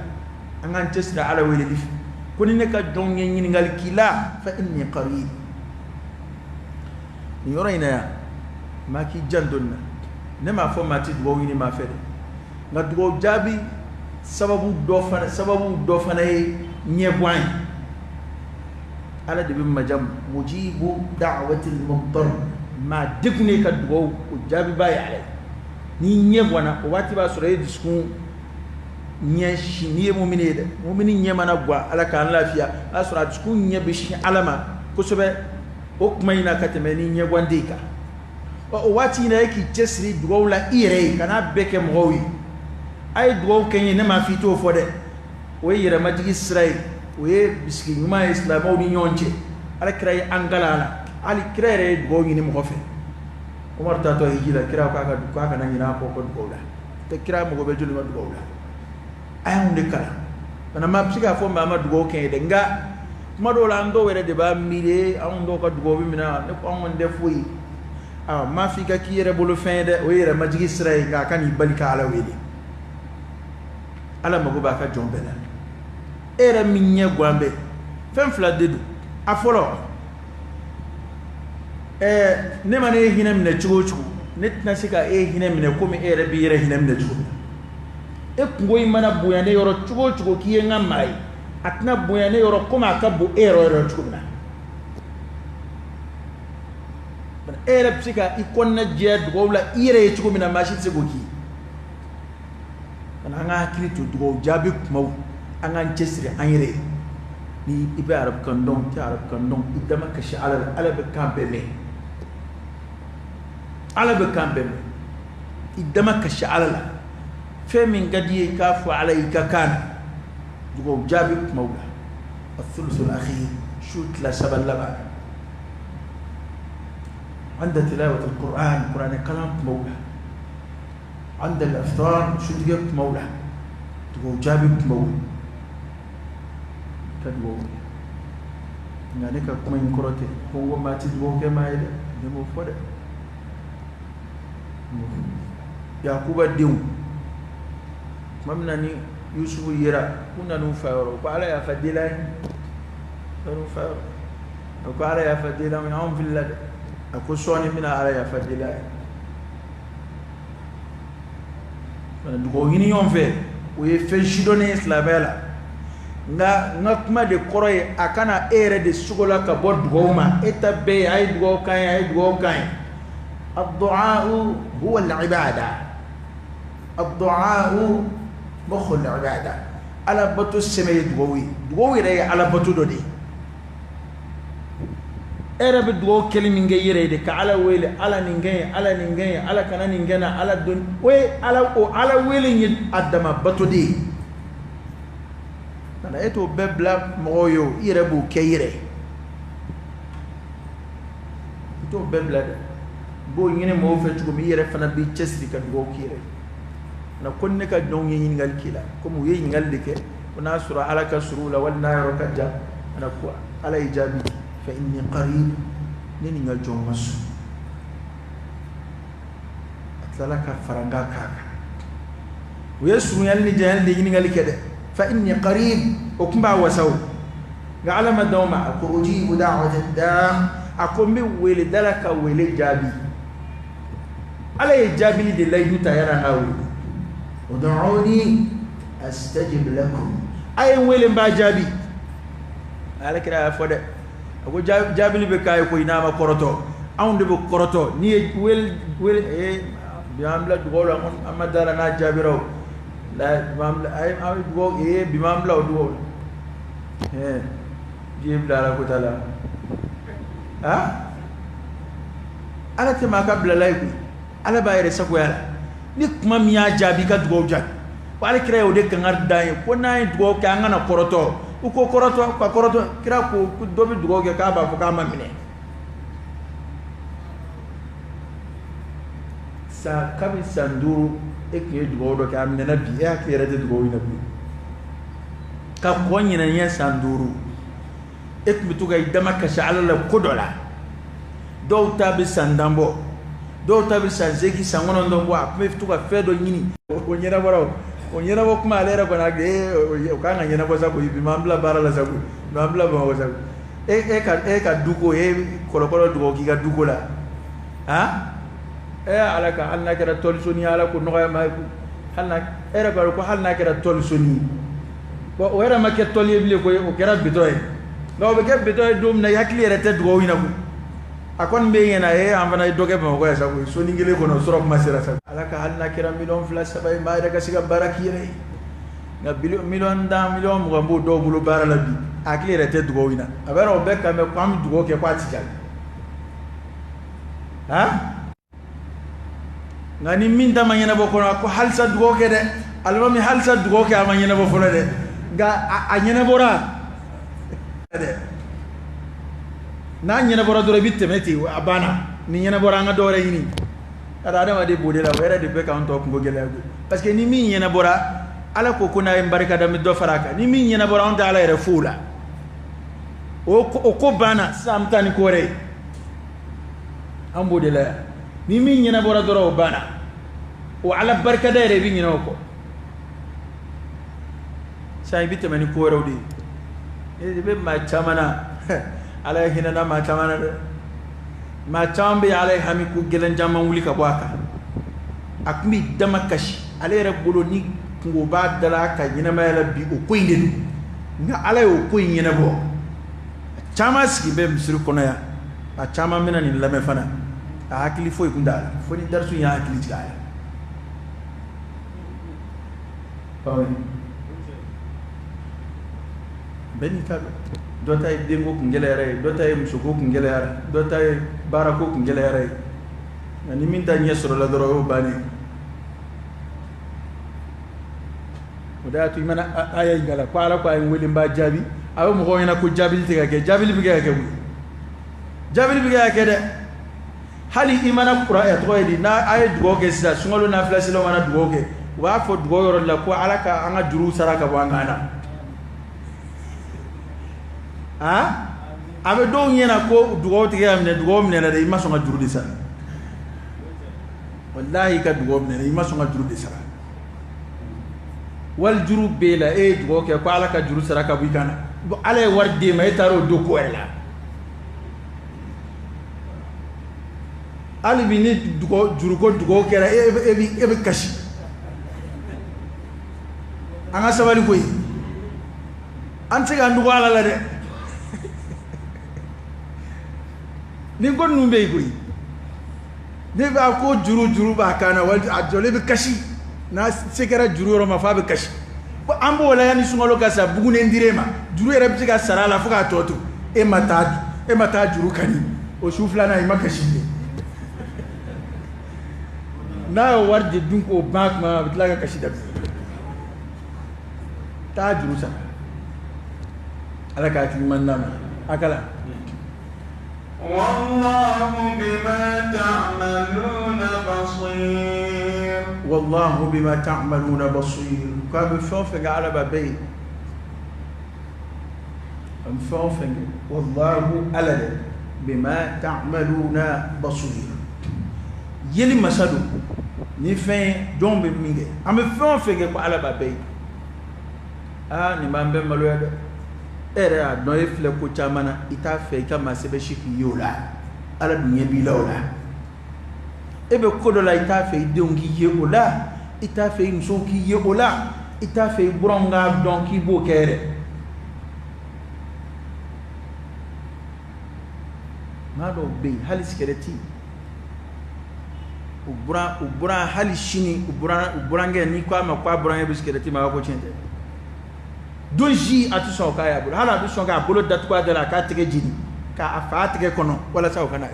An k'an cɛsiri Ala weleli fɛ. Ko ni ne ka jɔnw ye ɲininkali k'i la, fa inni qarib. Nin yɔrɔ in na yan, maa k'i janto nin na. Ne m'a fɔ maa tɛ dugawu ɲini maa fɛ dɛ, nka dugawu jaabi sababu dɔ fana ye ɲɛguwan ye. Ala de bɛ majamu mujibu da'watil mudtar, maa degunnen ka dugawu o jaabiba ye Ala ye. N'i ɲɛ guwanna, o waati b'a sɔrɔ e dusukun ɲɛ sin. N'i ye mumini ye dɛ, mumini ɲɛ mana guwan, Ala k'an lafiya, o y'a sɔrɔ a dusukun ɲɛ bɛ sin Ala ma kosɛbɛ o kuma in na ka tɛmɛ ni ɲɛguwanden kan. O waati in na, e k'i cɛsiri dugawu la i yɛrɛ ye, kan'a bɛɛ kɛ mɔgɔw ye. A ye dugawu kɛ n ye, ne m'a fɔ i t'o fɔ dɛ. O ye yɛrɛmajigi sira ye, o ye bisigi ɲuman ye silamɛw ni ɲɔgɔn cɛ. Ala kira ye an kalan a la. Hali kira yɛrɛ ye dugawu ɲini mɔgɔ fɛ. Umaru taatɔ hiji la, kira ko k'a kana ɲinɛ a kɔ ko dugawu la. Tɛ kira mago bɛ joli ma dugawu la. A y'anw de kalan. Fana ma bɛ se k'a fɔ maa ma dugawu kɛ ye dɛ, nka kuma dɔw la an dɔw yɛrɛ de b'a miiri anw dɔw ka dugawu bɛ minɛ, ne ko anw kɔni tɛ foyi. Awa, m'a fɔ i ka k'i yɛrɛ bolo fɛn ye dɛ, o ye yɛrɛ majigi sira ye, nka a kan'i bali ka Ala wele. Ala mago b'a ka jɔn bɛɛ la. E yɛrɛ min ɲɛ gan bɛ, fɛn fila de don. A fɔlɔ, ne mana e hinɛ minɛ cogo o cogo, ne tɛna se ka e hinɛ minɛ komi e yɛrɛ b'i yɛrɛ hinɛ minɛ cogo min na. E kunko in mana bonya ne yɔrɔ cogo o cogo k'i ye n ka maa ye, a tɛna bonya ne yɔrɔ komi a ka bon e yɛrɛ yɔrɔ cogo min na. E yɛrɛ bɛ se ka i kɔnɔna jɛya dugawu la i yɛrɛ ye cogo min na, maa si tɛ se k'o k'i ye. An ka hakili to dugawu jaabi kumaw, an k'an cɛsiri an yɛrɛ ye. Ni i bɛ arabukan dɔn, i tɛ arabukan dɔn, i dama kasi Ala la, Ala bɛ kan bɛɛ mɛn. Ala bɛ kan bɛɛ mɛn. I dama kasi Ala la. Fɛn min ka di i ye, i k'a fɔ Ala ye i ka kan na. Dugawu jaabi kumaw la. Athuluthul akhir, su tila saba laban. Anda tilawatul Qur'an, Qur'an kalan kumaw la. Anda al-iftar, sutigɛ kumaw la. Dugawu jaabi kumaw la. Ka dugawu kɛ. Nka ne ka kuma in kɔrɔ tɛ ko n ko maa tɛ dugawu kɛ maa ye dɛ, ne m'o fɔ dɛ. Yakuba denw tuma min na ni Yusufu yera, k'u nan'u fa yɔrɔ, ko Ala yafa deli an ye. Nan'u fa yɔrɔ, ko Ala yafa deli an ye, anw filila dɛ. A ko sɔɔni n bɛna Ala yafa deli an ye. Dugawu ɲini ɲɔgɔn fɛ, o ye fɛn sidɔnnen ye silamɛya la. Nka n ka kuma de kɔrɔ ye, a kana e yɛrɛ de sogo la ka bɔ dugawu ma. E ta bɛɛ ye a ye dugawu k'an ye, a ye dugawu k'an ye. Ad-du'a huwa al-ibada. Ad-du'a mukhu al-ibada. Ala bato sɛmɛ ye dugawu ye. Dugawu yɛrɛ ye ala bato dɔ de ye. E yɛrɛ bɛ dugawu kɛli min kɛ i yɛrɛ ye de, ka Ala wele, Ala nin kɛ ye, Ala nin kɛ ye, Ala kana nin kɛ na, Ala don, o ye Ala, o Ala wele ye a dama bato de ye. Nka e t'o bɛɛ bila mɔgɔw ye o, i yɛrɛ b'o kɛ i yɛrɛ ye. I t'o bɛɛ bila dɛ. I b'o ɲini mɔgɔw fɛ cogo min, i yɛrɛ fana b'i cɛsiri ka dugawu k'i yɛrɛ ye. Nka ko ne ka jɔnw ye ɲininkali k'i la, komi u ye ɲininkali de kɛ, ko n'a sɔrɔ Ala ka surun u la wali n'a yɔrɔ ka jan, ana ko Ala y'i jaabi, fa inni qarib, ne ni n ka jɔn ka surun. A tilala ka farankan k'a kan. U ye surunyali ni janyali de ɲininkali kɛ dɛ. Fa inni qarib, o tun b'a wasa o. Nka Ala ma dan o ma, a ko ujibu da'wata da, a ko n bɛ wele da la ka wele jaabi. Ala ye jaabili de layidu ta yanni an k'a wele. Ud'uni astajib lakum. A ye n wele n b'a jaabi. Ala kira y'a fɔ dɛ. A ko jaabili bɛ k'a ye koyi n'a ma kɔrɔtɔ. Anw de bɛ kɔrɔtɔ. N'i ye wele wele bi an bila dugawu la, an ma da la n'a jaabira o. La bi m'an bila, a ye an bɛ dugawu, bi m'an bila o dugawu la. Bi ye bila Ala ko ta la. Ha? Ala tɛ maa ka bilala ye koyi. Ala b'a yɛrɛ sagoya la. Ni kuma min y'a jaabi, i ka dugawu jaabi. Ko Ala kira ye o de kangari d'an ye, ko n'an ye dugawu kɛ, an kana kɔrɔtɔ. U ko kɔrɔtɔ, ka kɔrɔtɔ. Kira ko ko dɔ bɛ dugawu kɛ k'a b'a fɔ k'a ma minɛ. Sa kabi san 5 e tun ye dugawu dɔ kɛ, a minɛna bi, e hakili yɛrɛ tɛ dugawu in na bilen. Ka kɔ ɲinɛ ɲɛ san 5, e tun bɛ to ka i dama kasi Ala la ko dɔ la. Dɔw ta bɛ san 10 bɔ, dɔw ta bɛ san 8, san 9 bɔ, a tun bɛ to ka fɛn dɔ ɲini. O ɲɛnabɔra o. O ɲɛnabɔ kuma ale yɛrɛ kɔni hakili, o kan ka ɲɛnabɔ sa koyi, bi m'an bila baara la sa koyi, bi m'an bila Bamakɔ sa koyi. E ka duko, e kɔlɔkɔlɔ dugawu k'i ka duko la. Han? Ala ka hali n'a kɛra tɔlisoni ye, Ala ko nɔgɔya ma ye koyi. Hali n'a, e yɛrɛ b'a dɔn ko hali n'a kɛra tɔlisoni ye. Bon, o yɛrɛ ma kɛ tɔli ye bilen koyi, o kɛra bitɔn ye. Nka o bɛ kɛ bitɔn ye don min na, i hakili yɛrɛ tɛ dugawu in na koyi. A kɔni bɛ ɲɛna, an fana ye dɔ kɛ Bamakɔ yan sa koyi, sonin kelen kɔnɔ, sɔrɔ kuma sera sa. Ala ka hali n'a kɛra miliyɔn 2 3 ye, maa yɛrɛ ka se ka baara k'i yɛrɛ ye. Nka miliyɔn 10, miliyɔn 20 b'o dɔw bolo baara la bi, a hakili yɛrɛ tɛ dugawu in na. A bɛ o bɛɛ kan mɛn ko an bɛ dugawu kɛ k'a ti jaabi. Han? Nka ni min ta ma ɲɛnabɔ kɔnɔ, ko halisa dugawu kɛ dɛ. Alimami halisa dugawu kɛ, a ma ɲɛnabɔ fɔlɔ dɛ. Nka a ɲɛnabɔra dɛ. N'a ɲɛnabɔra dɔrɔn i bɛ tɛmɛ ten, a banna. Ni ɲɛnabɔra, an ka dɔ wɛrɛ ɲini. Ka adamaden b'o de la, o yɛrɛ de bɛ k'an tɔ kunko gɛlɛya koyi. Parce que ni min ɲɛnabɔra, Ala ko ko n'a ye n barika da, n bɛ dɔ fara a kan. Ni min ɲɛnabɔra, anw tɛ Ala yɛrɛ fo o la. O ko banna, sisan an bɛ taa ni ko wɛrɛ ye. An b'o de la yan. Ni min ɲɛnabɔra dɔrɔn, o banna. O Ala barikada yɛrɛ, i bɛ ɲinɛ o kɔ. Sisan i bɛ tɛmɛ ni ko wɛrɛw de ye. I bɛ maa caman na, Ala ye hinɛ na maa caman na dɛ. Maa caman bɛ yen, Ala ye hami ko gɛlɛn caman wuli ka bɔ a kan. A tun b'i dama kasi ale yɛrɛ bolo, ni kungo b'a da la ka ɲɛnamaya la bi, o ko in de don. Nka Ala ye o ko in ɲɛnabɔ. A caman sigi bɛ misiri kɔnɔ yan, a caman bɛna nin lamɛn fana. A hakili foyi kun t'a la fo ni darisu in y'a hakili jigin a la. Bɛɛ n'i ta don. Dɔ ta ye denko kun gɛlɛyara ye, dɔ ta ye musoko kun gɛlɛyara, dɔ ta ye baarako kun gɛlɛyara ye. Nka ni min ta ɲɛ sɔrɔla dɔrɔn, o y'o bannen. O de y'a to i mana aya in kalan ko Ala ko a ye n wele, n b'a jaabi, a bɛ mɔgɔw ɲɛna ko jaabili tɛ ka kɛ. Jaabili bɛ kɛ ka kɛ koyi, jaabili bɛ kɛ ka kɛ dɛ. Hali i mana kura ɛ tɔgɔ ye di, n'a a ye dugawu kɛ sisan, sunkalo nafila seliw mana dugawu kɛ, u b'a fɔ dugawu yɔrɔ de la ko Ala ka an ka juruw sara ka bɔ an kan na. A bɛ dɔw ɲɛna ko dugawu tɛ ka minɛ. Dugawu minɛna dɛ, i ma sɔn ka juru de sara. Walahi, i ka dugawu minɛna, i ma sɔn ka juru de sara. Wali juru b'e la, e ye dugawu kɛ ko Ala ka juru sara ka bɔ i kan na. Bon, Ala ye wari d'e ma, e taara o don ko wɛrɛ la. Hali bi ni dugawu juruko dugawu kɛra, e bɛ kasi. An ka sabali koyi, an tɛ se k'an dogo Ala la dɛ. Ni ko ninnu bɛ yen koyi, ne b'a ko juru b'a kan na, wali a jɔlen bɛ kasi. N'a se kɛra juru yɔrɔ ma, f'a bɛ kasi. Bon, an b'o la yanni sunkalo ka sa, bugunen dir'e ma, juru yɛrɛ bɛ se ka sara a la fo k'a tɔ to. E ma taa juru kani o su filanan, i ma kasi bilen. N'a ye wari de dun k'o ban tuma, a bɛ tila ka kasi daminɛ. Taa juru sara. Ala ka hakili ɲuman d'a ma. A kalan. والله بما تعملون بصير. والله بما تعملون بصير. K'a bɛ fɛn o fɛn kɛ, Ala b'a bɛɛ ye. A bɛ fɛn o fɛn kɛ, والله, Ala dɛ, بما تعملون بصير, yeli masa don. Ni fɛn ye, jɔn bɛ min kɛ, an bɛ fɛn o fɛn kɛ, ko Ala b'a bɛɛ ye. Aa, nin b'an bɛɛ maloya dɛ. E yɛrɛ y'a dɔn, e filɛ ko caman na, i t'a fɛ i ka maa sɛbɛn si k'i ye o la, Ala dun ɲɛ b'i la o la. E bɛ ko dɔ la, i t'a fɛ i denw k'i ye o la, i t'a fɛ i musow k'i ye o la, i t'a fɛ i buranw k'a dɔn k'i b'o kɛ yɛrɛ. Maa dɔw bɛ yen, hali sigɛrɛti, u buran, hali sini u buran, u burankɛ, n'i ko a ma ko a burankɛ bɛ sigɛrɛti ma, a b'a fɔ tiɲɛ tɛ. Don si a tɛ sɔn o k'a y'a bolo. Hali a bɛ sɔn k'a bolo datugu a da la, a k'a tɛgɛ jeni k'a fa a tɛgɛ kɔnɔ walasa o kana ye.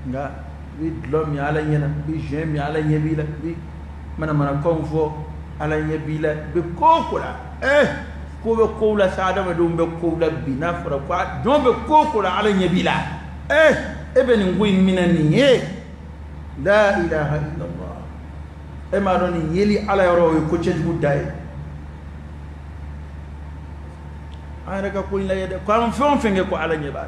Nka i bɛ dɔlɔ min Ala ɲɛna, i bɛ joint min, Ala ɲɛ b'i la. I bɛ manamanakanw fɔ, Ala ɲɛ b'i la. I bɛ ko o ko la, ko bɛ kow la sa. Adamadenw bɛ kow la bi, n'a fɔra ko jɔn bɛ ko o ko la, Ala ɲɛ b'i la. E bɛ nin ko in minɛ nin ye, لا إله إلا الله. E m'a dɔn nin yeli Ala yɔrɔ, o ye ko cɛjugu da ye. An yɛrɛ ka ko in lajɛ dɛ, ko an fɛn o fɛn kɛ, ko Ala ɲɛ b'a la.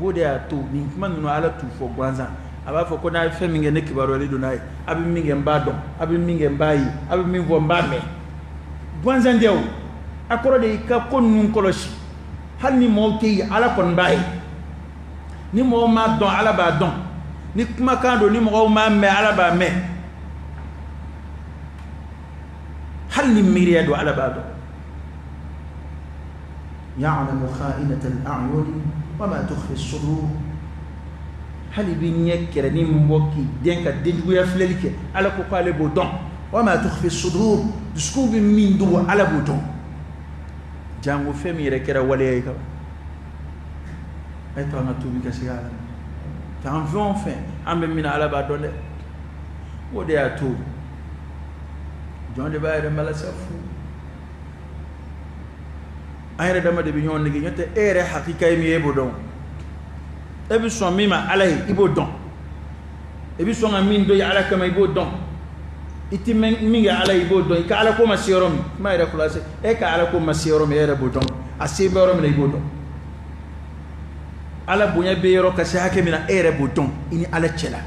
O de y'a to nin kuma ninnu, Ala t'u fɔ gansan. A b'a fɔ ko n'a ye fɛn min kɛ, ne kibaruyalen don n'a ye. A bɛ min kɛ, n b'a dɔn. A bɛ min kɛ, n b'a ye. A bɛ min fɔ, n b'a mɛn. Gansan tɛ o. A kɔrɔ de, i ka ko ninnu kɔlɔsi. Hali ni mɔgɔw tɛ yen, Ala kɔni b'a ye. Ni mɔgɔw m'a dɔn, Ala b'a dɔn. Ni kumakan don, ni mɔgɔw m'a mɛn, Ala b'a mɛn. Hali ni miiriya don, Ala b'a dɔn. يعلم خائنة الأعين وما تخفي الصدور. Hali bi ɲɛ kɛrɛnin min bɔ k'i den ka denjuguya filɛli kɛ, Ala ko k'ale b'o dɔn. وما تخفي الصدور, dusukun bɛ min dogo, Ala b'o dɔn. Jango fɛn min yɛrɛ kɛra waleya ye kaban. A ye to an ka tuubi ka segin Ala ma. An fɛn o fɛn an bɛ min na, Ala b'a dɔn dɛ. O de y'a to jɔn de b'a yɛrɛ malasa fu. An yɛrɛ dama de bɛ ɲɔgɔn nege, n'o tɛ e yɛrɛ hakika ye min ye, e b'o dɔn. E bɛ sɔn min ma Ala ye, i b'o dɔn. I bɛ sɔn ka min dɔn Ala kama, i b'o dɔn. I tɛ min kɛ Ala ye, i b'o dɔn. I ka Ala ko ma se yɔrɔ min, kuma yɛrɛ kulase, e ka Ala ko ma se yɔrɔ min, e yɛrɛ b'o dɔn. A se bɛ yɔrɔ min na, i b'o dɔn. Ala bonya bɛ yɔrɔ ka se hakɛ min na, e yɛrɛ b'o dɔn i ni Ala cɛ la.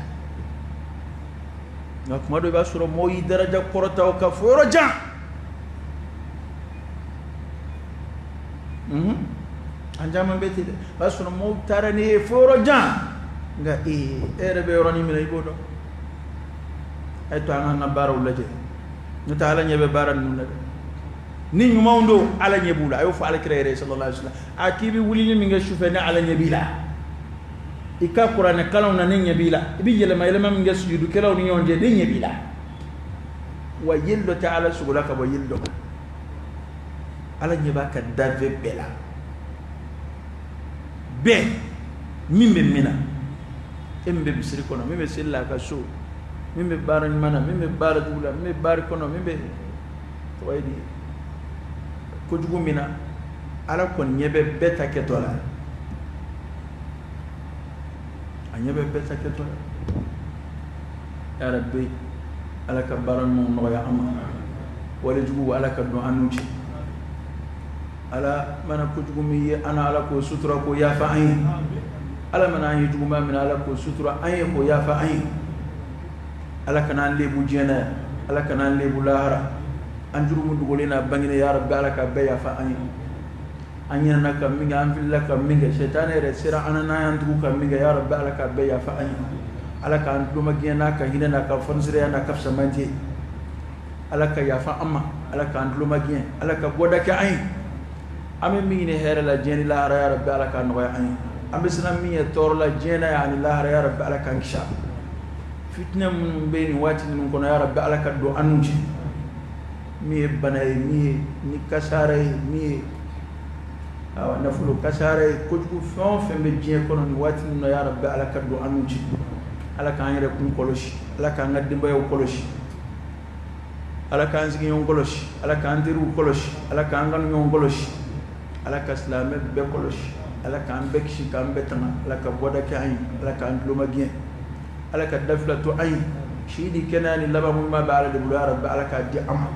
Nka kuma dɔ i b'a sɔrɔ mɔgɔw y'i daraja kɔrɔta o ka fo yɔrɔ jan. An caman bɛ ten dɛ. O b'a sɔrɔ mɔgɔw taara n'i ye fo yɔrɔ jan, nka e yɛrɛ bɛ yɔrɔnin min na, i b'o dɔn. A ye to an k'an ka baaraw lajɛ, n'o tɛ Ala ɲɛ bɛ baara ninnu na dɛ. Ni ɲumanw don, Ala ɲɛ b'u la. A y'o fɔ Ala kira yɛrɛ sallallahu alaihi wasallam, a k'i bɛ wulili min kɛ sufɛ, ne Ala ɲɛ b'i la. I ka kuranɛ kalanw na, ne ɲɛ b'i la. I bɛ yɛlɛma yɛlɛma min kɛ sujudukɛlaw ni ɲɔgɔn cɛ, ne ɲɛ b'i la. Wa yeli dɔ tɛ Ala sogo la ka bɔ yeli dɔ kan. Ala ɲɛ b'a ka danfɛn bɛɛ la, bɛɛ min bɛ min na, e min bɛ misiri kɔnɔ, min bɛ seli la a ka so, min bɛ baara ɲuman na, min bɛ baara jugu la, min bɛ baari kɔnɔ, min bɛ tɔgɔ ye di kojugu min na, Ala kɔni ɲɛ bɛ bɛɛ ta kɛtɔ la. A ɲɛ bɛ bɛɛ ta kɛtɔ la. Ya Rabbi, Ala ka baara ɲumanw nɔgɔya an ma. Walejugu, Ala ka don an n'u cɛ. Ala mana kojugu min ye an na, Ala k'o sutura k'o yafa an ye. Ala mana an ye juguman min na, Ala k'o sutura an ye k'o yafa an ye. Ala kana an lebu diɲɛ na yan, Ala kana an lebu lahara. An jurumu dogolen n'a bangenen, ya Rabbi, Ala ka bɛɛ yafa an ye. An ɲinɛna ka min kɛ, an filila ka min kɛ, sɛtanɛ yɛrɛ sera an na n'an y'an tugu ka min kɛ, ya Rabbi, Ala ka bɛɛ yafa an ye. Ala k'an tulomagɛn n'a ka hinɛ n'a ka fɔnisireya n'a ka fisamanti ye. Ala ka yafa an ma, Ala k'an tulomagɛn, Ala ka bɔda kɛ an ye. An bɛ min ɲini hɛrɛ la diɲɛ ni lahara, ya Rabbi, Ala k'a nɔgɔya an ye. An bɛ siran min ye tɔɔrɔ la diɲɛ na yan ani lahara, ya Rabbi, Ala k'an kisi a ma. Fitinɛ minnu bɛ nin waati ninnu kɔnɔ, ya Rabbi, Ala ka don an n'u cɛ. Min ye bana ye, min ye ni kasaara ye, min ye awa nafolo kasaara ye, kojugu fɛn o fɛn bɛ diɲɛ kɔnɔ nin waati ninnu na, ya Rabbi, Ala ka don an n'u cɛ. Ala k'an yɛrɛ kun kɔlɔsi, Ala k'an ka denbayaw kɔlɔsi, Ala k'an sigiɲɔgɔn kɔlɔsi, Ala k'an teriw kɔlɔsi, Ala k'an kanuɲɔgɔn kɔlɔsi, Ala ka silamɛ bɛɛ kɔlɔsi, Ala k'an bɛɛ kisi k'an bɛɛ tanga, Ala ka bɔda kɛ an ye, Ala k'an tulomagɛn, Ala ka dafila to an ye. Si ni kɛnɛya ni laban ɲuman bɛ Ala de bolo, ya Rabbi, Ala k'a di an ma.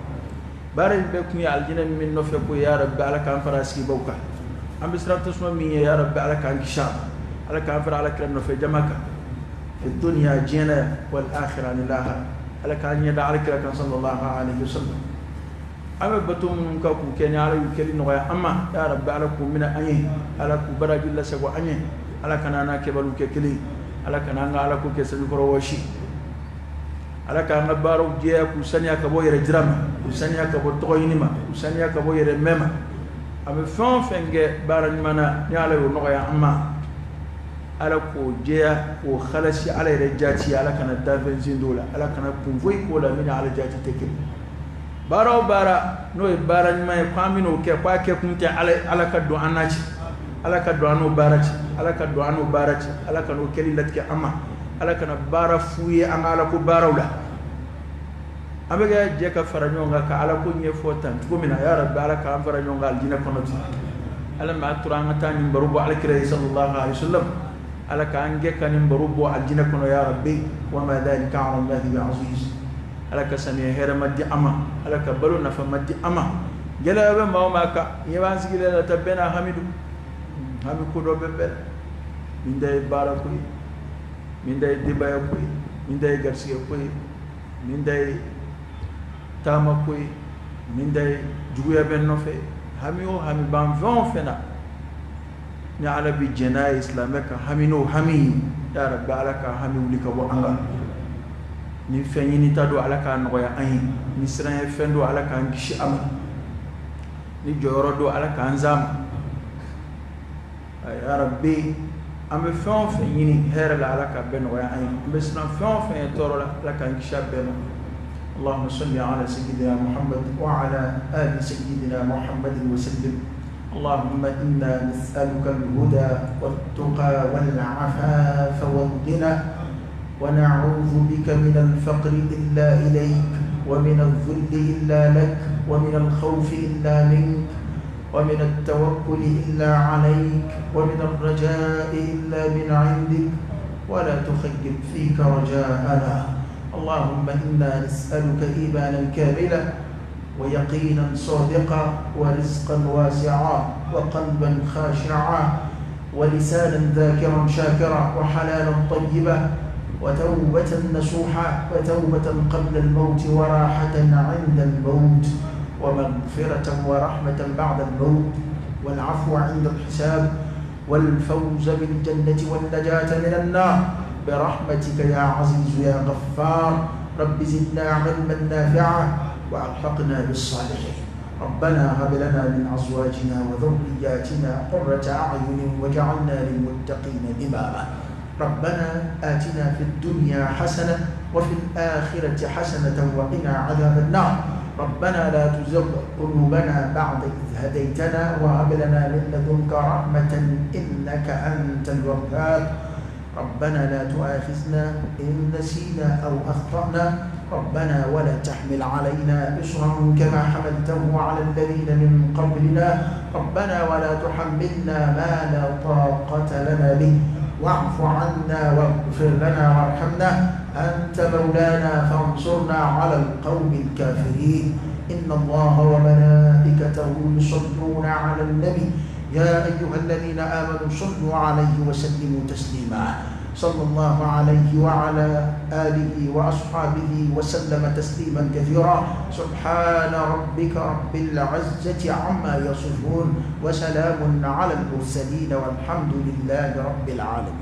Baara in bɛɛ kun ye alijinɛ min nɔfɛ ko, ya Rabbi, Ala k'an fara sigibaw kan. An bɛ siran tasuma min ye, ya Rabbi, Ala k'an kisi a ma. Ala k'an fara Ala kira nɔfɛ jama kan, fi dunya, diɲɛ na yan, wal akhirah, ani lahara. Ala k'an ɲɛ da Ala kira kan sallallahu alaihi wasallam. An bɛ bato minnu kan k'u kɛ, ni Ala y'u kɛli nɔgɔya an ma, ya Rabbi, Ala k'u minɛ an ye, Ala k'u baraji lasago an ye. Ala kana an n'a kɛbaliw kɛ kelen ye. Ala kana an ka Ala ko kɛ sanjikɔrɔ wɔsi. Ala k'an ka baaraw jɛya k'u saniya ka bɔ yɛrɛ jira ma, k'u saniya ka bɔ tɔgɔ ɲini ma, k'u saniya ka bɔ yɛrɛ mɛn ma. An bɛ fɛn o fɛn kɛ baara ɲuman na, ni Ala y'o nɔgɔya an ma, Ala k'o jɛya k'o halasi Ala yɛrɛ jati. Ala kana danfɛn sen don o la, Ala kana kun foyi k'o la min ni Ala jati tɛ kelen. Baara o baara n'o ye baara ɲuman ye k'an bɛn'o kɛ, k'a kɛ kun tɛ Ala ka don an n'a cɛ, Ala ka don an n'o baara cɛ, Ala ka don an n'o baara cɛ, Ala ka n'o kɛli latigɛ an ma. Ala kana baara fu ye an ka Ala ko baaraw la. An bɛ kɛ jɛ ka fara ɲɔgɔn kan ka Ala ko ɲɛfɔ tan cogo min na, ya Rabbi, Ala k'an fara ɲɔgɔn kan alijinɛ kɔnɔ ten. Ala m'a tora an ka taa nin baro bɔ Ala kira ye sallallahu alaihi wasallam. Ala k'an kɛ ka nin baro bɔ alijinɛ kɔnɔ, ya Rabbi. Wa ma dhalika ala Allahi bi aziz. Ala ka samiya hɛrɛma di an ma, Ala ka balo nafama di an ma. Gɛlɛya bɛ maa o maa kan, ɲɛ b'an sigilen la ta bɛɛ n'a hami don. Hami ko dɔ bɛ bɛɛ la. Min ta ye baara ko ye, min ta ye denbaya ko ye, min ta ye garisɛgɛ ko ye, min ta ye taama ko ye, min ta ye juguya bɛ nɔfɛ. Hami o hami b'an fɛn o fɛn na, ni Ala bɛ jɛn n'a ye silamɛ ka hami n'o hami ye, ya Rabbi, Ala ka hami wuli ka bɔ an kan. Ni fɛn ɲini ta don, Ala k'a nɔgɔya an ye. Ni siran ye fɛn don, Ala k'an kisi a ma. Ni jɔyɔrɔ don, Ala k'an z'a ma. Ya Rabbi, an bɛ fɛn o fɛn ɲini hɛrɛ la, Ala k'a bɛɛ nɔgɔya an ye. An bɛ siran fɛn o fɛn ye tɔɔrɔ la, Ala k'an kisi a bɛɛ ma. اللهم صل على سيدنا محمد وعلى آل سيدنا محمد وسلم. اللهم إنا نسألك الهدى والتقى والعفاف والغنى، ونعوذ بك من الفقر إلا إليك، ومن الذل إلا لك، ومن الخوف إلا منك، ومن التوكل إلا عليك، ومن الرجاء إلا من عندك، ولا تخيب فيك رجاءنا. اللهم إنا نسألك إيمانا كاملا، ويقينا صادقا، ورزقا واسعا، وقلبا خاشعا، ولسانا ذاكرا شاكرا، وحلالا طيبا، وتوبة نصوحا، وتوبة قبل الموت، وراحة عند الموت، ومغفرة ورحمة بعد الموت، والعفو عند الحساب، والفوز بالجنة والنجاة من النار، برحمتك يا عزيز يا غفار. رب زدنا علما نافعا وألحقنا بالصالحين. ربنا هب لنا من أزواجنا وذرياتنا قرة أعين واجعلنا للمتقين إماما. ربنا آتنا في الدنيا حسنة وفي الآخرة حسنة وقنا عذاب النار. ربنا لا تزغ قلوبنا بعد إذ هديتنا وهب لنا من لدنك رحمة إنك أنت الوهاب. ربنا لا تؤاخذنا إن نسينا أو أخطأنا. ربنا ولا تحمل علينا إصرا كما حملته على الذين من قبلنا. ربنا ولا تحملنا ما لا طاقة لنا به، واعف عنا واغفر لنا وارحمنا، أنت مولانا فانصرنا على القوم الكافرين. إن الله وملائكته يصلون على النبي، يا أيها الذين آمنوا صلوا عليه وسلموا تسليما. صلى الله عليه وعلى آله وأصحابه وسلم تسليما كثيرا. سبحان ربك رب العزة عما يصفون، وسلام على المرسلين، والحمد لله رب العالمين.